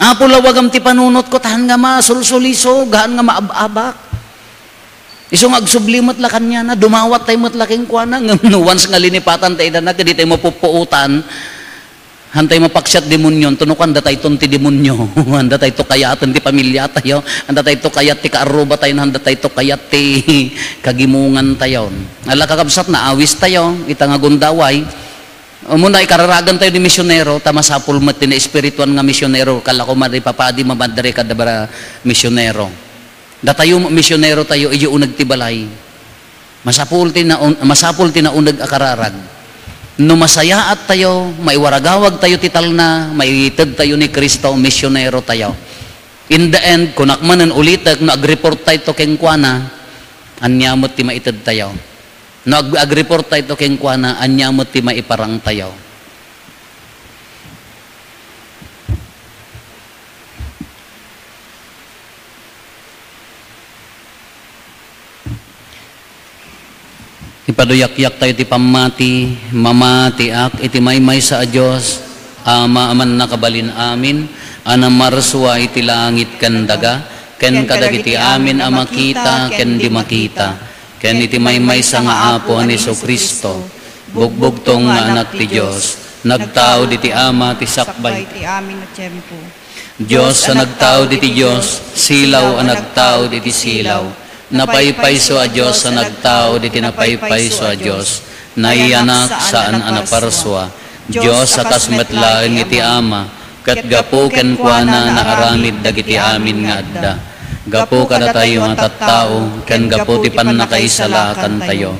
Apo, lawagam ti panunotko, ta haan nga masulsulisog, haan nga maab-abak. Isu nga agsubli met la kaniana, dumawat tay met la kenkuana, ngem no once nga linipatan tay dana, ket di tay mapupuotan, hantay mapaksiat demonyon, tuno kanda tayton ti demonyo, handa tayto kayaten ti pamiliatayo, handa tayto kayat ti kaarrubatayo, handa tayto kayat ti kagimongantayo. Ala, kakabsat, naawis tayo, ita nga gundaway. Umuna, ikararagan tayo ni misionero, ta masapul met ti naespirituan nga misionero, kala ko madi papadi, mamadre kada bara misionero. Datayo, misionero tayo, idiay uneg ti balay. Masapul ti naun-, masapul ti nauneg a kararag. No masayaat tayo, maiwaragawag tayo ti talna, maited tayo ni Cristo, misionero tayo. In the end, kunak manen ulitek, no agreport tayo to kenkuana, ania met ti maited tayo? No ag-, agreport tayo to kenkuana, ania met ti maiparang tayo? Ipaduyakyak tayo ti pammati, mamatiak iti maymaysa a Dios, Ama a mannakabalin amin, a namarsua iti langit ken daga, ken kadagiti amin a makita ken di makita, ken iti maymaysa nga Apo a ni Jesu-Cristo, bugbugtong nga Anak ti Dios, nagtaud iti Ama ti sakbay ti amin a tiempo. Dios a nagtaud iti Dios, silaw a nagtaud iti silaw. Napaypayso a Dios a nagtaud iti napaypayso a Dios. Nayanak saan a naparsua. Dios a kas met laeng iti Ama, ket gapu kenkuana naaramid dagiti amin nga adda. Gapu kadatayo nga tattao, ken gapu ti pannakaisalakantayo.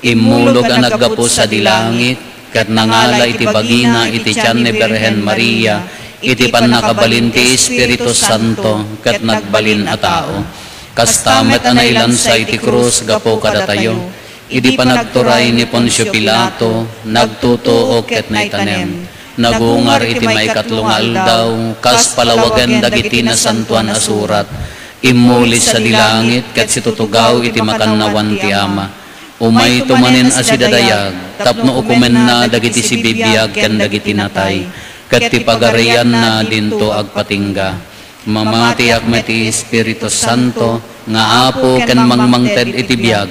Immulog a naggapu sadi langit, ket nangala iti bagina iti tian ni Birhen Maria, iti pannakabalin ti Espiritu Santo, ket nagbalin a tao. Kasta met a nailansa iti krus gapu kadatayo, idi panagturay ni Poncio Pilato, nagtutuok ket naitanem. Nagungar iti maikatlo nga aldaw, kas palawagen dagiti Nasantoan a Surat, immuli sadi langit ket situtugaw iti makannawan ti Ama. Umayto manen a sidadayag tapno ukomenna dagiti sibibiag ken dagiti natay, ket ti pagarianna dinto agpatingga. Mamatiak met ti Espiritu Santo nga Apo ken mangmangted iti biag,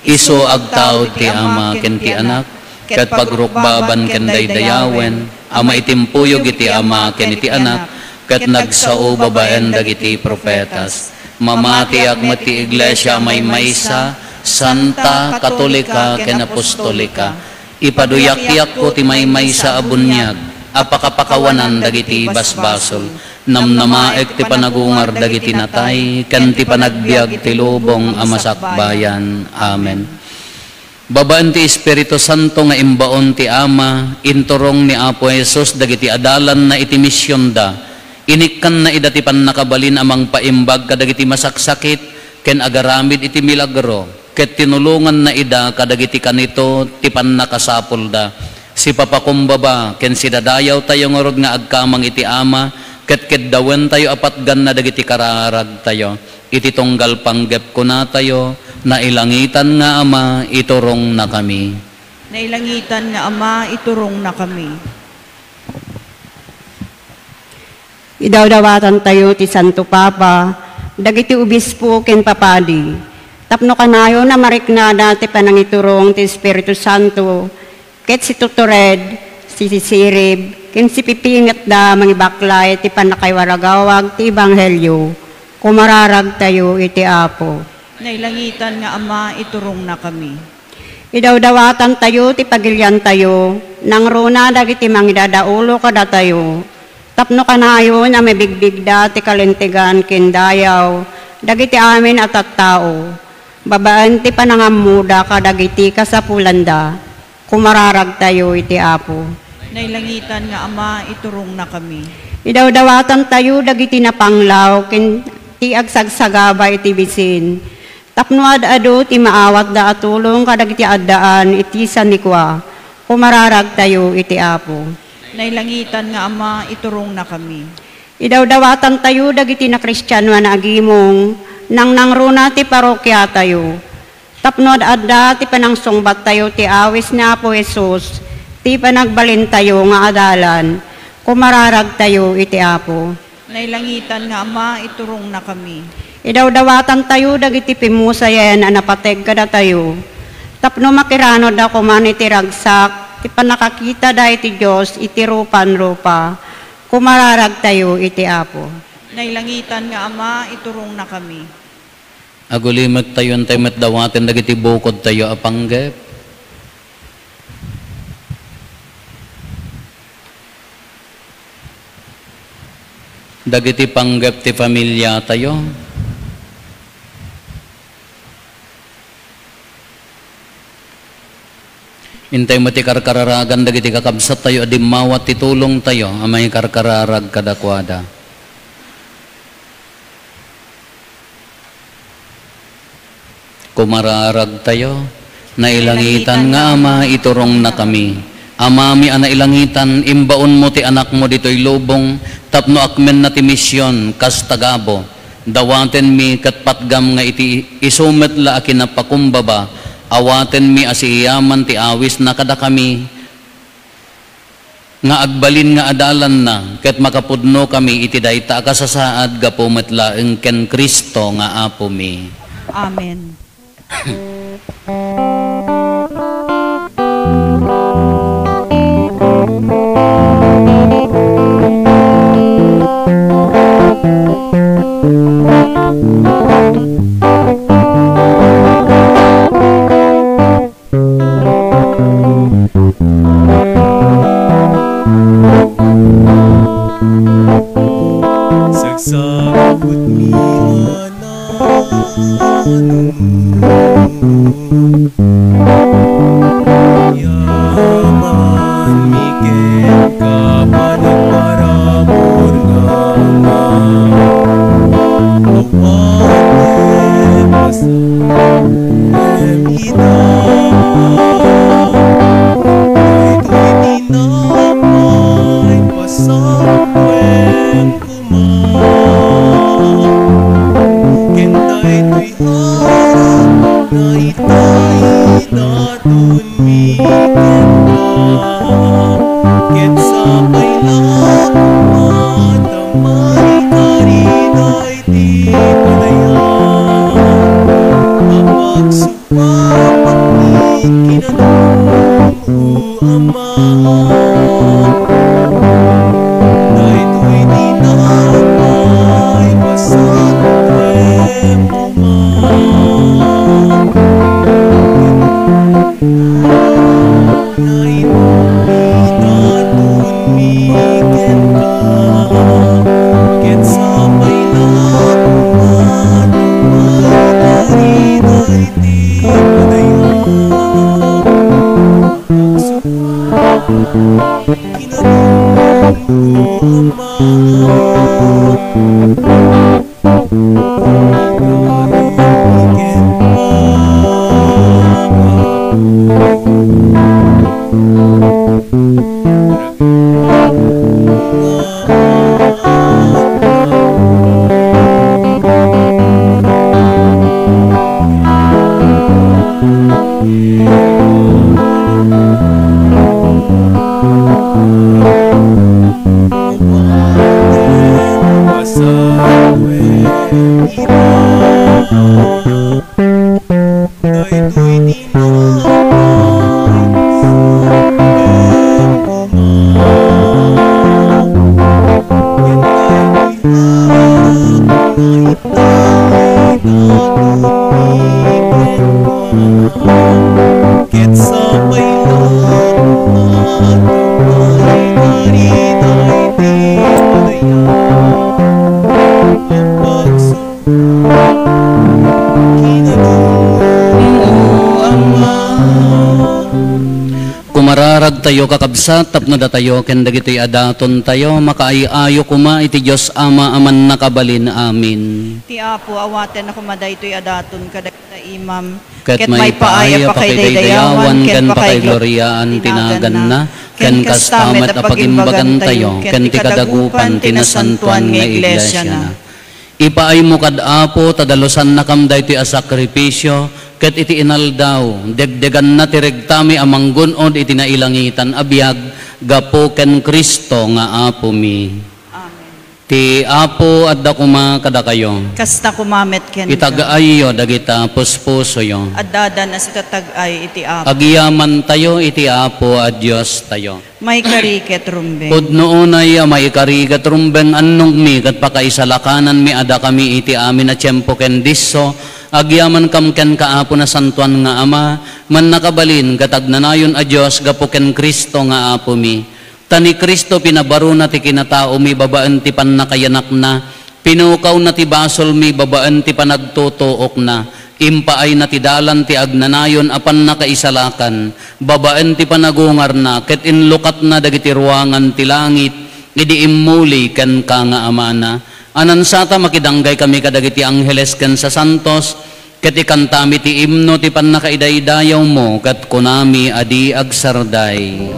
isu agtaud ti Ama ken ti Anak, ket pagrukbaban ken daydayawen a maitimpuyog iti Ama ken iti Anak, ket nagsao babaen dagiti profetas. Mamatiak met ti Iglesia a maymaysa, santa, katolika, ken apostolika. Ipaduyakko ti maymaysa a buniag a pakapakawanan dagiti basbasol. Namnamaek ti panagungar dagiti natay ken ti panagbiag ti lubong a masakbayan. Amen. Babaen ti Espiritu Santo nga imbaon ti Ama, inturong ni Apo Jesus dagiti adalanna iti misionda. Inikkanna ida ti pannakabalin a mangpaimbag kadagiti masaksakit ken agaramid iti milagro, ket tinulonganna ida kadagiti kanito ti pannakasapulda. Sipapakumbaba ken sidadayawtayo ngarud nga agkamang iti Ama, ket keddawentayo a patganna dagiti kararagtayo. Iti tunggal panggep kunatayo, "Nailangitan nga Ama, iturongnakami." Nailangitan nga Ama, iturongnakami. Idawdawatantayo ti Santo Papa, dagiti obispo ken papadi, tapno kanayon a mariknada ti panangiturong ti Espiritu Santo, ket situtured, sisisirib, ken sipipingetda mangibaklay ti pannakaiwaragawag ti ebanghelio. Kumararagtayo iti Apo. Nailangitan nga Ama, iturongnakami. Idawdawatantayo ti pagiliantayo, nangruna dagiti mangidadaulo kadatayo, tapno kanayon a mabigbigda ti kalintegan ken dayaw dagiti amin a tattao, babaen ti panangammoda kadagiti kasapulanda. Kumararagtayo iti Apo. Nailangitan nga Ama, iturongnakami. Idawdawatantayo dagiti napanglaw ken ti agsagsagaba iti bisin, tapno ad-adu ti maawatda a tulong kadagiti addaan iti sanikua. Kumararagtayo iti Apo. Nailangitan nga Ama, iturongnakami. Idawdawatantayo dagiti nakristiano a naagimong, nangnangruna ti parokiatayo. Tapno ad-adda ti panangsungbattayo ti awis ni Apo Jesus, ti panagbalintayo nga adalan. Kumararagtayo iti Apo. Nailangitan nga Ama, iturongnakami. Idawdawatantayo dagiti pimmusayen a napateg kadatayo, tapno makiranodda koman iti ragsak ti pannakakitada iti Dios iti rupan-rupa. Kumararagtayo iti Apo. Nailangitan nga Ama, iturongnakami. Agulimektayo, intay met dawaten dagiti bukodtayo a panggep. Dagiti panggep ti familiatayo. Intay met ti karkararagan dagiti kakabsattayo a dimmawat ti tulongtayo a mangikarkararag kadakuada. Kumararagtayo. Nailangitan nga Ama, iturongnakami. Amami a nailangitan, imbaonmo ti Anakmo ditoy lubong tapno akmenna ti mision kas tagabu. Dawatenmi ket patgam nga iti isu met la a kinapakumbaba, awatenmi a siiyaman ti awisna kadakami, nga agbalin nga adalanna, ket makapudnokami iti dayta a kasasaad gapu met laeng ken Cristo nga Apomi. Amen. Sagsagutmi a nanum. Yamanmi kenka, panagparamur nga Ama. Awatem a sa-, Em ida, daytoy tinapay, pasakuem koma. Ken daytoy arap nga itaidatonmi kenka. Ket sapay la koma ta maikari daytoy panayam a pagsu- Papakit kinanam, O Ama. Daytoy tinapay, pasakuem koma. Nga idatonmi kenka, ket sapay la koma ta maikari daytoy panayam a pagsuba. Kinanam, O Ama. Daytoy tinapay, pasakuem koma. Tayo, kakabsat, tapno datayo ken dagitoy a datontayo, makaay-ayo koma iti Dios Ama a Mannakabalin. Amen. Ti Apo, awaten a koma daytoy a daton kadagita imam, ket maipaay a pakaidaydayawan ken pakaigloriaan ti naganna, ken kasta met a pagimbagantayo ken ti kadagupan ti nasantoan nga iglesiana. Ipaaymo kad, Apo, ta dalusannakam daytoy a sakrifisio, ket iti inaldaw, degdeganna ti regtami a manggun-od iti nailangitan a biag gapu ken Cristo nga Apomi. Amen. Ti Apo adda koma kadakayo. Kasta koma met kenka. Itag-ayyo dagita puspusoyo. Addadan a sitatag-ay iti Apo. Agyamantayo iti Apo a Diostayo. Maikari ket rumbeng. Pudno unay a maikari ket rumbeng, annongmi ket pakaisalakananmi a dakami iti amin a tiempo ken disso, agyamankam kenka, Apo, Nasantoan nga Ama, Mannakabalin ket Agnanayon a Dios, gapu ken Cristo nga Apomi. Ta ni Cristo pinabarona ti kinataomi babaen ti pannakayanakna, pinukawna ti basolmi babaen ti panagtutuokna, impaayna ti dalan ti agnanayon a pannakaisalakan babaen ti panagungarna, ket inlukatna dagiti ruangan ti langit idi immuli kenka nga Amana. Anansata, makidanggay kami kadagiti angheles ken sasantos, ket ikantami ti imno ti pannakaidaydayawmo, ket kunami a di agsarday.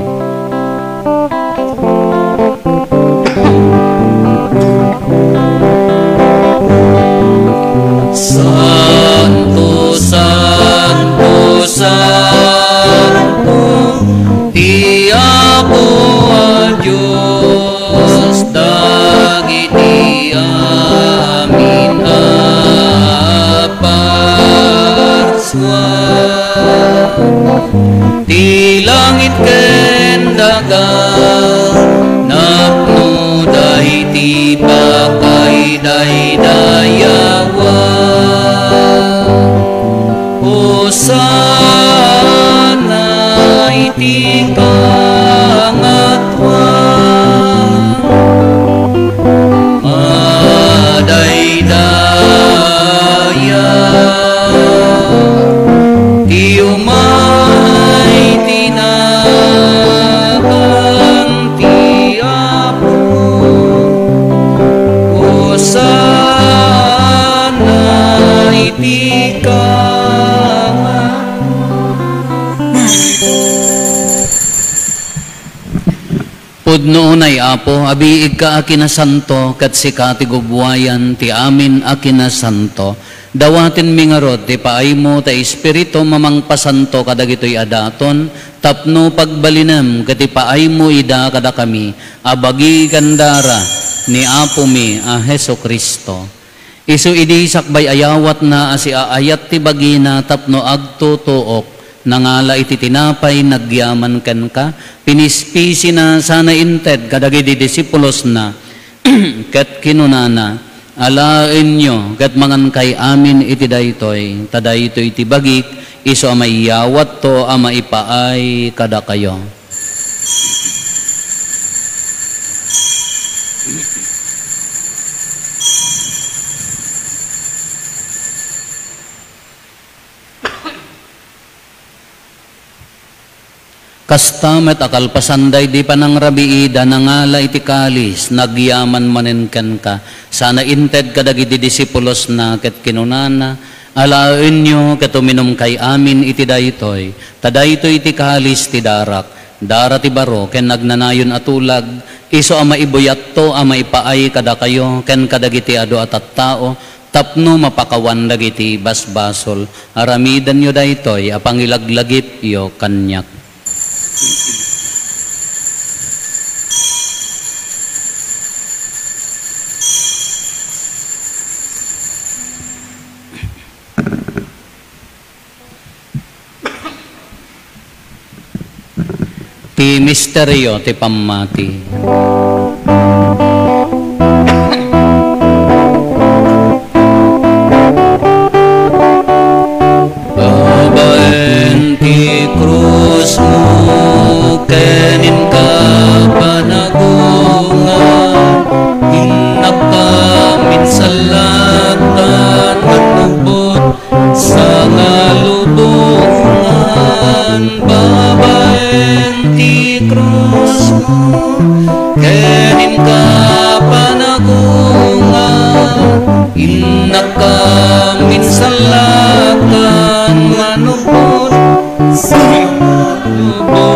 Santo, santo, santo, ti Apo a Dios dagiti amin a parsua. Ti langit ken daga napnoda iti pakaidaydayawan. Hosanna iti kangatoan. Madaydaya ti umay ti nagan ti Apo. Hosanna iti kangatoan. Pudno unay, Apo, a biigka a kinasanto, ket sika ti gubbuayan ti amin a kinasanto. Dawatenmi ngarud ti paaymo ta Espiritum a mangpasanto kadagitoy a daton, tapno pagbalinem ket ipaaymo ida kadakami a bagi ken dara ni Apomi a Jesu-Cristo. Isu idi sakbay a yawatna a siaayat ti bagina tapno agtutuok, nangala iti tinapay, nagyaman kenka, pinispisina sana inted kadagiti disipulosna, ket kinunana, "Alaenyo ket mangankay amin iti daytoy, ta daytoy ti bagik, isu a maiyawatto a maipaay kadakayo." Kasta met a kalpasan daydi panangrabiida, nangala iti kalis, nagyaman manen kenka, sana inted kadagiti disipulosna, ket kinunana, "Alaenyo ket uminumkay amin iti daytoy, ta daytoy ti kalis ti darak, dara ti baro ken agnanayon a tulag, isu a maibuyatto a maipaay kadakayo ken kadagiti adu a tattao, tapno mapakawan dagiti basbasol. Aramidenyo daytoy a pangilaglagipyo kaniak." Ti misterio ti pammati. Babaen ti krusmo ken inka panagungan, innakam insalaktan manupot sangalubongan. Babaen ti Ken inka panagungar, innakam insallakan manupod sa lubongan.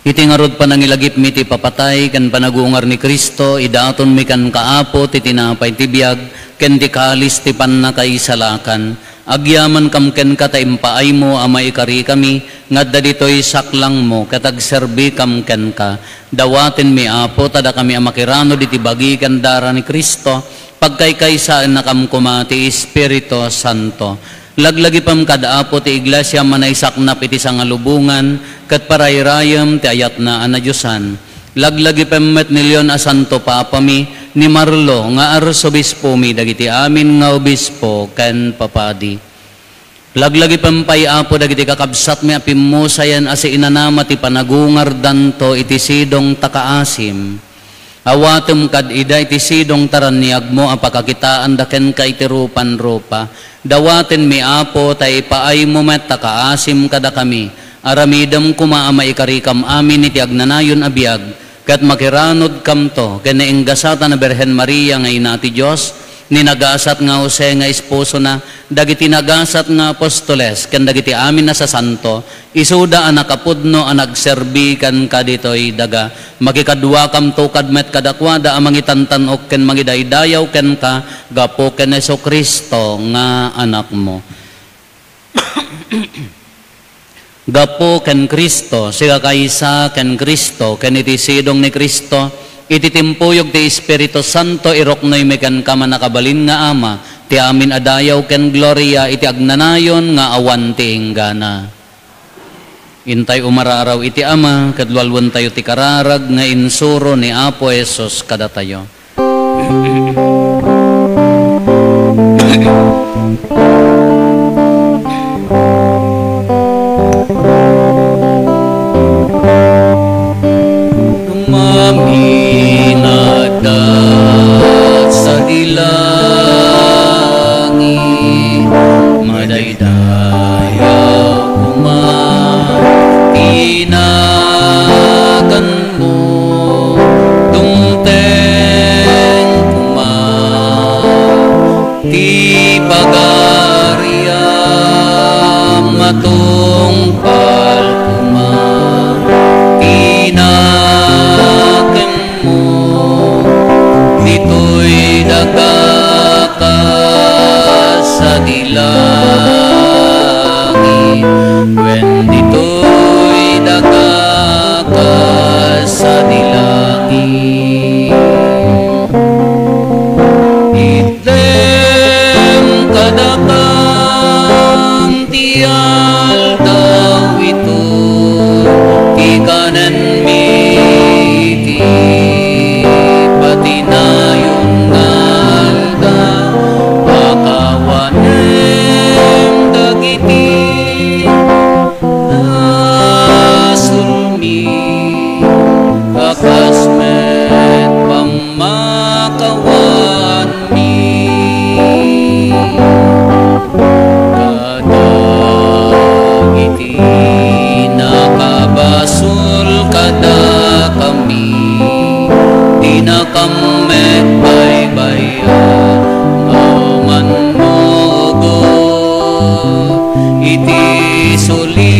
Iti ngarud panangilagipmi ti papatay ken panagungar ni Cristo, idatonmi kenka, Apo, ti tinapay ti biag ken ti kalis ti pannakaisalakan. Agyamankam kenka ta impaaymo a maikarikami nga adda ditoy saklangmo ket agserbikam kenka. Dawatenmi, Apo, ta dakami a makiranod iti bagi ken dara ni Cristo, pagkaykaysaennakam koma ti Espiritu Santo. Laglagipem kad Apo ti Iglesia a naisaknap iti sangalubongan ket parayrayem ti ayatna a nadiosan. Laglagipem met ni Leon a Santo Papami, ni Marlo nga Arsobispomi, dagiti amin nga obispo ken papadi. Laglagipem pay, Apo, dagiti kakabsatmi a pimmusayen a siinanama ti panagungardanto iti sidong ta kaasim. Awatem kad ida iti sidong taraniagmo a pakakitaanda kenka iti rupan-rupa. Dawatenmi, Apo, ta ipaaymo met ta kaasim kadakami. Aramidem koma a maikarikam amin iti agnanayon a biag, ket makiranodkamto ken nainggasatan a Birhen Maria nga Ina ti Dios, ni nagasat nga Jose nga esposona, dagiti nagasat nga apostoles, ken dagiti amin a sasanto, isuda a nakapudno a nagserbi kenka ditoy daga. Makikaduakamto kad met kadakuada a mangitantan-ok ken mangidaydayaw kenka gapu ken Jesu-Cristo nga Anakmo. Gapu ken Cristo, sikakaysa ken Cristo, ken iti sidong ni Cristo, iti timpuyog ti Espiritu Santo, iruknoymi kenka, mannakabalin nga Ama, ti amin a dayaw ken gloria iti agnanayon nga awan ti inggana. Intay umaraaraw iti Ama, ket lualuentayo ti kararag nga insuro ni Apo Jesus kadatayo. Amin a adda sadi langit, madaydayaw koma ti naganmo, dumteng koma ti pagariam, matungpal koma ti nakemmo ditoy daga kas sadi langit, wen ditoy daga kas sadi langit. Itdem kadakam ti aldaw ito, ti kanenmi iti patinayon nga aldaw, pakawanem dagiti basolmi, a kas met pammakawanmi kadagiti nakabasol kadakami, dinakam met baybay-an a manngugot iti sulisog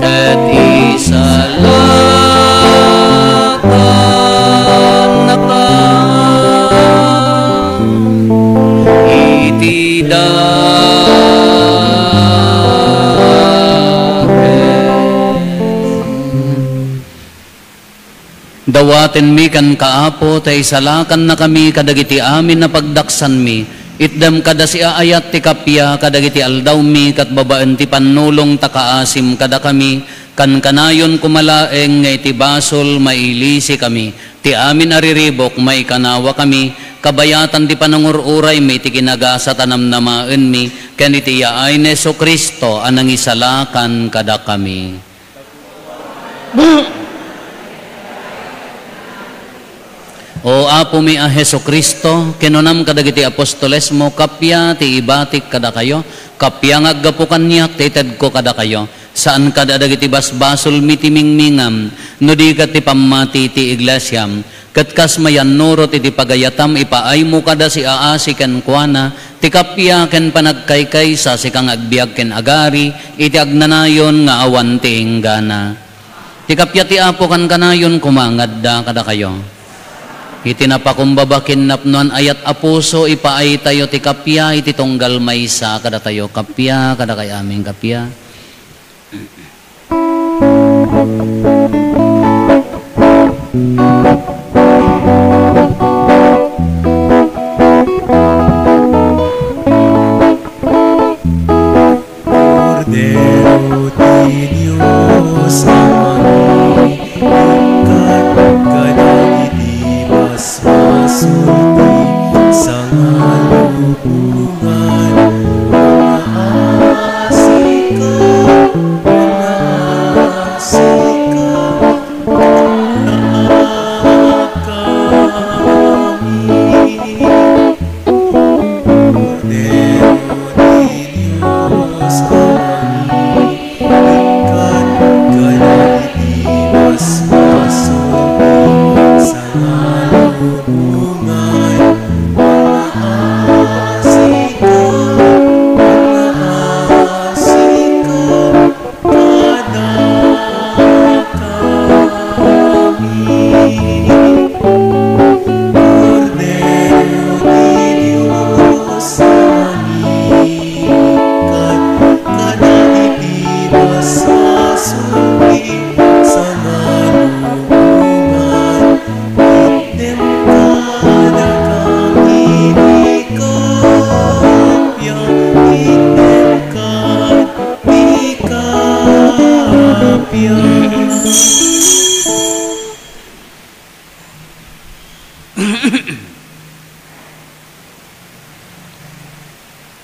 ket isalakannakam iti dakes. Dawatenmi kenka, Apo, ta isalakannakami kadagiti amin a pagdaksanmi. Itdem kada siaayat ti kappia kadagiti aldawmi ket babaen ti pannulong ta kaasim kadakami, kankanayon koma laeng nga iti basol mailisikami. Ti amin a riribuk maikanawakami, kabayatan ti panangur-uraymi iti kinagasat a namnamaenmi, ken iti yaay ni Jesu-Cristo a nangisalakan kadakami. O Apomi a Jesu-Cristo, kinunam kadagiti apostolesmo, kappia ti ibatik kadakayo, Kappia nga aggapu kaniak ti itedko kadakayo, saan kad a dagiti basbasolmi ti mingmingam, no di ket ti pammati ti iglesiam, ket kas mayannurot iti pagayatam, ipaaymo kada siaasi kenkuana ti kappia ken panagkaykaysa, sika nga agbiag ken agari iti agnanayon nga awan ti inggana. Ti kappia ti Apo kankanayon koma nga adda kadakayo. Iti napakumbaba ken napnoan ayat a puso, ipaaytayo ti kappia iti tunggal maysa kadatayo. Kappia kadakay amin, kappia. Kordero ti Dios a mangikkat kadagiti basbasol ti sangalubongan. Mangaasika, mangaasika. Kadakami, Kordero ti Dios a mangikkat kadagiti basbasol ti sangalubongan. Itdem kadakami ti kappia, itdem kad- Pika, pia.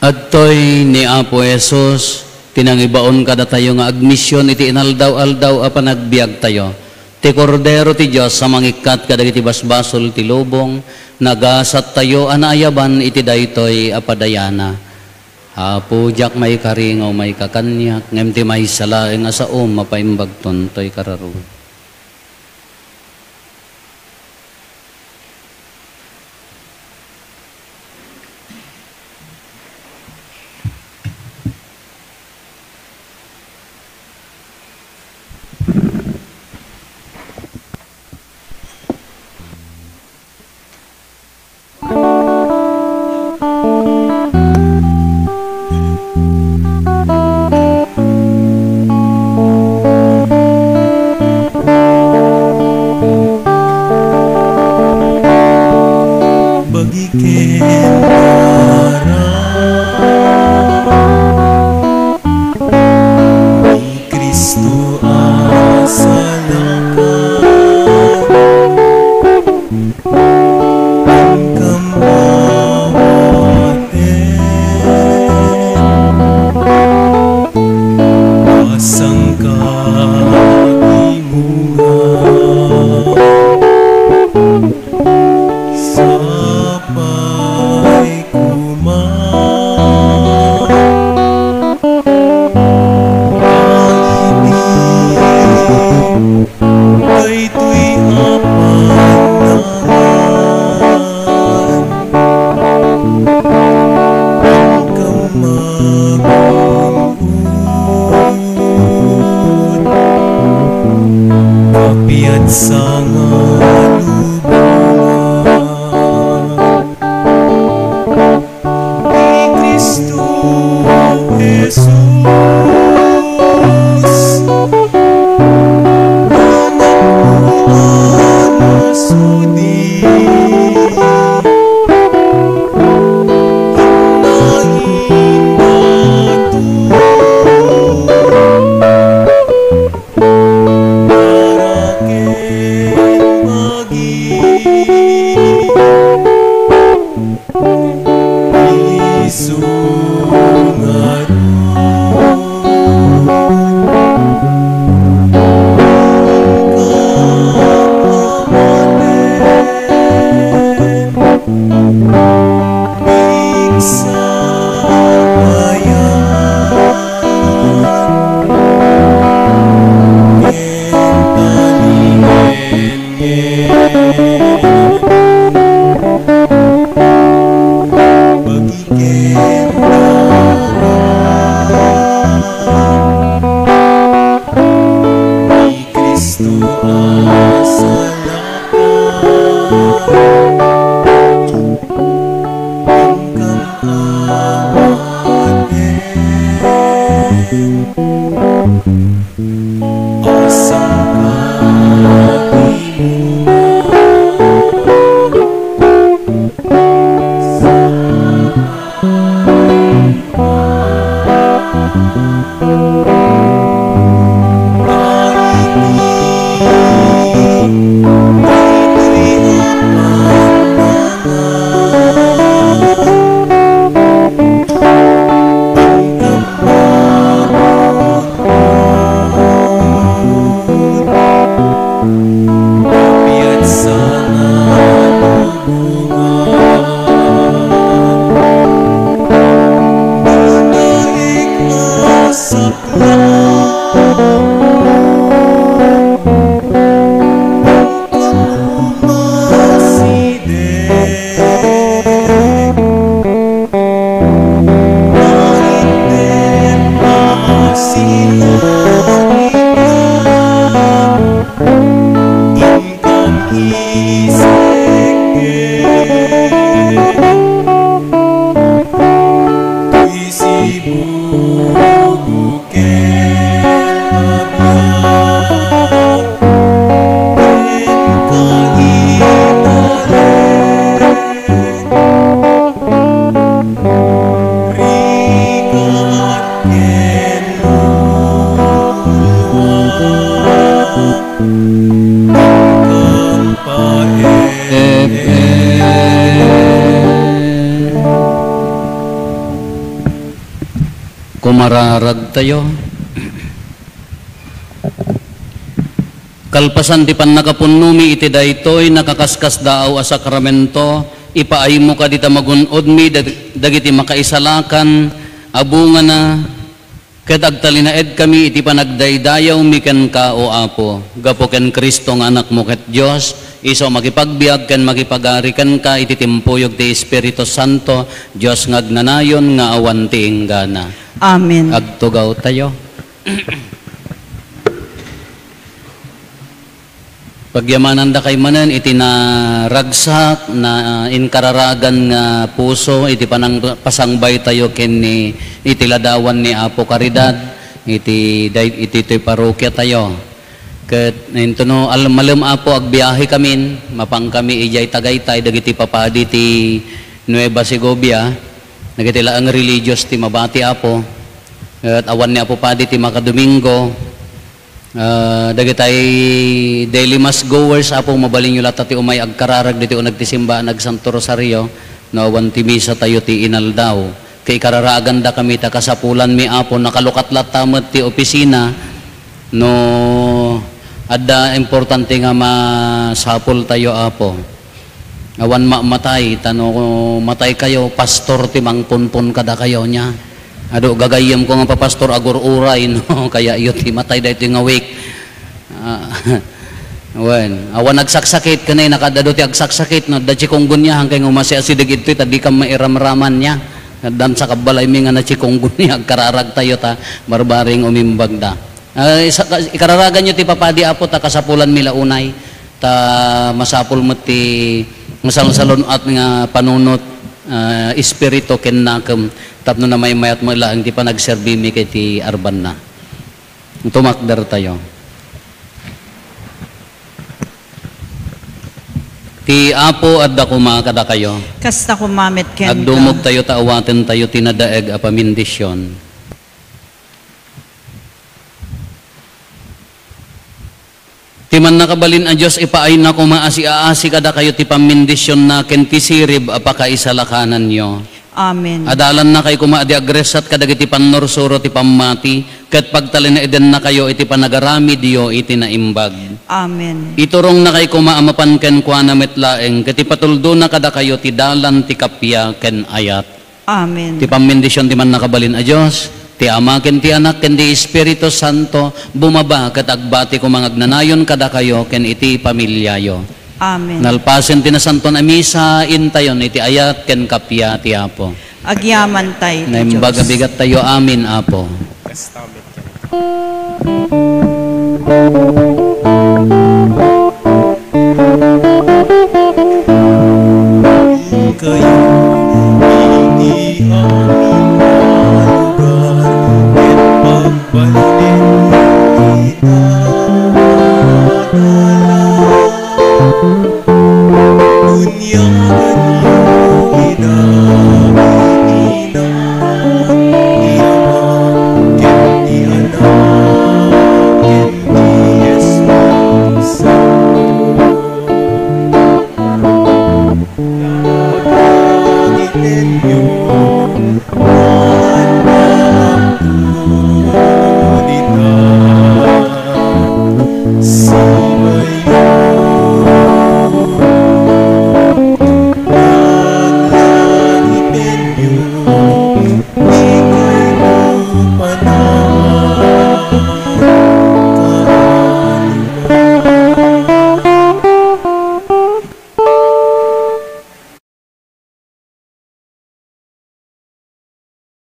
Adtoy ni Apo Jesus ti nangibaon kadatayo nga agmision iti inaldaw-aldaw a panagbiagtayo. Ti Kordero ti Dios a mangikkat kadagiti basbasol ti lubong, nagasattayo a naayaban iti daytoy a padayana. Apo, diak maikari nga umayka kaniak, ngem ti maysa laeng a saom a paimbagton toy kararua. Bagi ken para ni Cristo a salakay. Inkam awaten a sangkatimungan. Sapay koma. Daytoy a pannangan, inkam magun-od, kapiat sangalubongan. Ni Cristo Jesus, Anakmo a nasudi, imbato para ken bagi. Isu nga Kumararag tayo. Kalpasan ti pannakapunnomi iti daytoy nakaskasdaaw a sakramento, ipaaymo kadi ta magun-odmi dag-, dagiti makaisalakan a bungana, ket agtalinaedkami iti panagdaydayawmi kenka, O Apo, gapu ken Cristo nga Anakmo ket Dios, isu a makipagbiag ken makipagari kenka iti timpuyog ti Espiritu Santo, Dios nga agnanayon nga awan ti inggana. Amen. Agtugaw tayo. Pagyamanandakay manen iti naragsak, nainkararagan nga puso iti panang-, pasangbaytayo ken ni, iti ladawan ni Apo Caridad, iti day-, iti toy parokiatayo. Ket intono al-, malem, Apo, agbiahekamin, mapankami idiay Tagaytay dagiti papadi ti Nueva Segovia, dagiti laeng religious ti mabati, Apo. Ket awan ni Apo Padi ti makadomingo. Ah, dagitay daily mass goers, Apo, mabalinyo latta ti umay agkararag ditoy uneg ti simbaan, agsanto rosario, no awan ti misa tayo ti inaldaw. Ket ikararagandakami ta kasapulanmi, Apo, nakalukat latta met ti opisina, no adda importante nga masapul tayo, Apo. Awan mamatay, ta no matay kayo, pastor ti mangpunpon kadakayo, nia. Adu, gagayyemko nga papastor, agur-uray, no? Kayatyo ti matay daytoy nga week. Ah, wen, awan agsaksakit, ken nakaad-adu ti agsaksakit, no? Adda chikungunya, hankay nga umasiasideg ditoy, ta dikam mairamraman, nia. Addan sa kabbalaymi nga nachikungunya, agkararagtayo, ta barbareng umimbagda. Ah, isa-, ikararaganyo ti papadi, Apo, ta kasapulanmi la unay. Ta masapul met ti masalsalun-at nga panunot, ah, espiritu ken nakem tapno namaymayat met laeng ti panagserbimi ket ti arbanna. Tumakdertayo. Ti Apo adda koma kadakayo. Kasta koma met kenka. Agdumogtayo ta awatentayo ti nadaeg a pamindision. Ti Mannakabalin a Dios, ipaayna koma a siaasi kadakayo ti pammindisionna ken ti sirib a pakaisalakananyo. Amen. Adalannakay koma a di agresat kadagiti pannursuro ti pammati, ket pagtalinaedennakayo iti panagaramidyo iti naimbag. Amen. Iturongnakay koma a mapan kenkuana met laeng, ket ipatuldona kadakayo ti dalan ti kappia ken ayat. Amen. Ti pammindision ti Mannakabalin a Dios, ti Ama ken ti Anak ken ti Espiritu Santo, bumaba ket agbati koma nga agnanayon kadakayo ken iti pamiliayo. Amen. Nalpasen ti Nasanton a Misa, intayon iti ayat ken kappia ti Apo. Agyamantay ti Dios. Naimbag a bigattayo amin, Apo.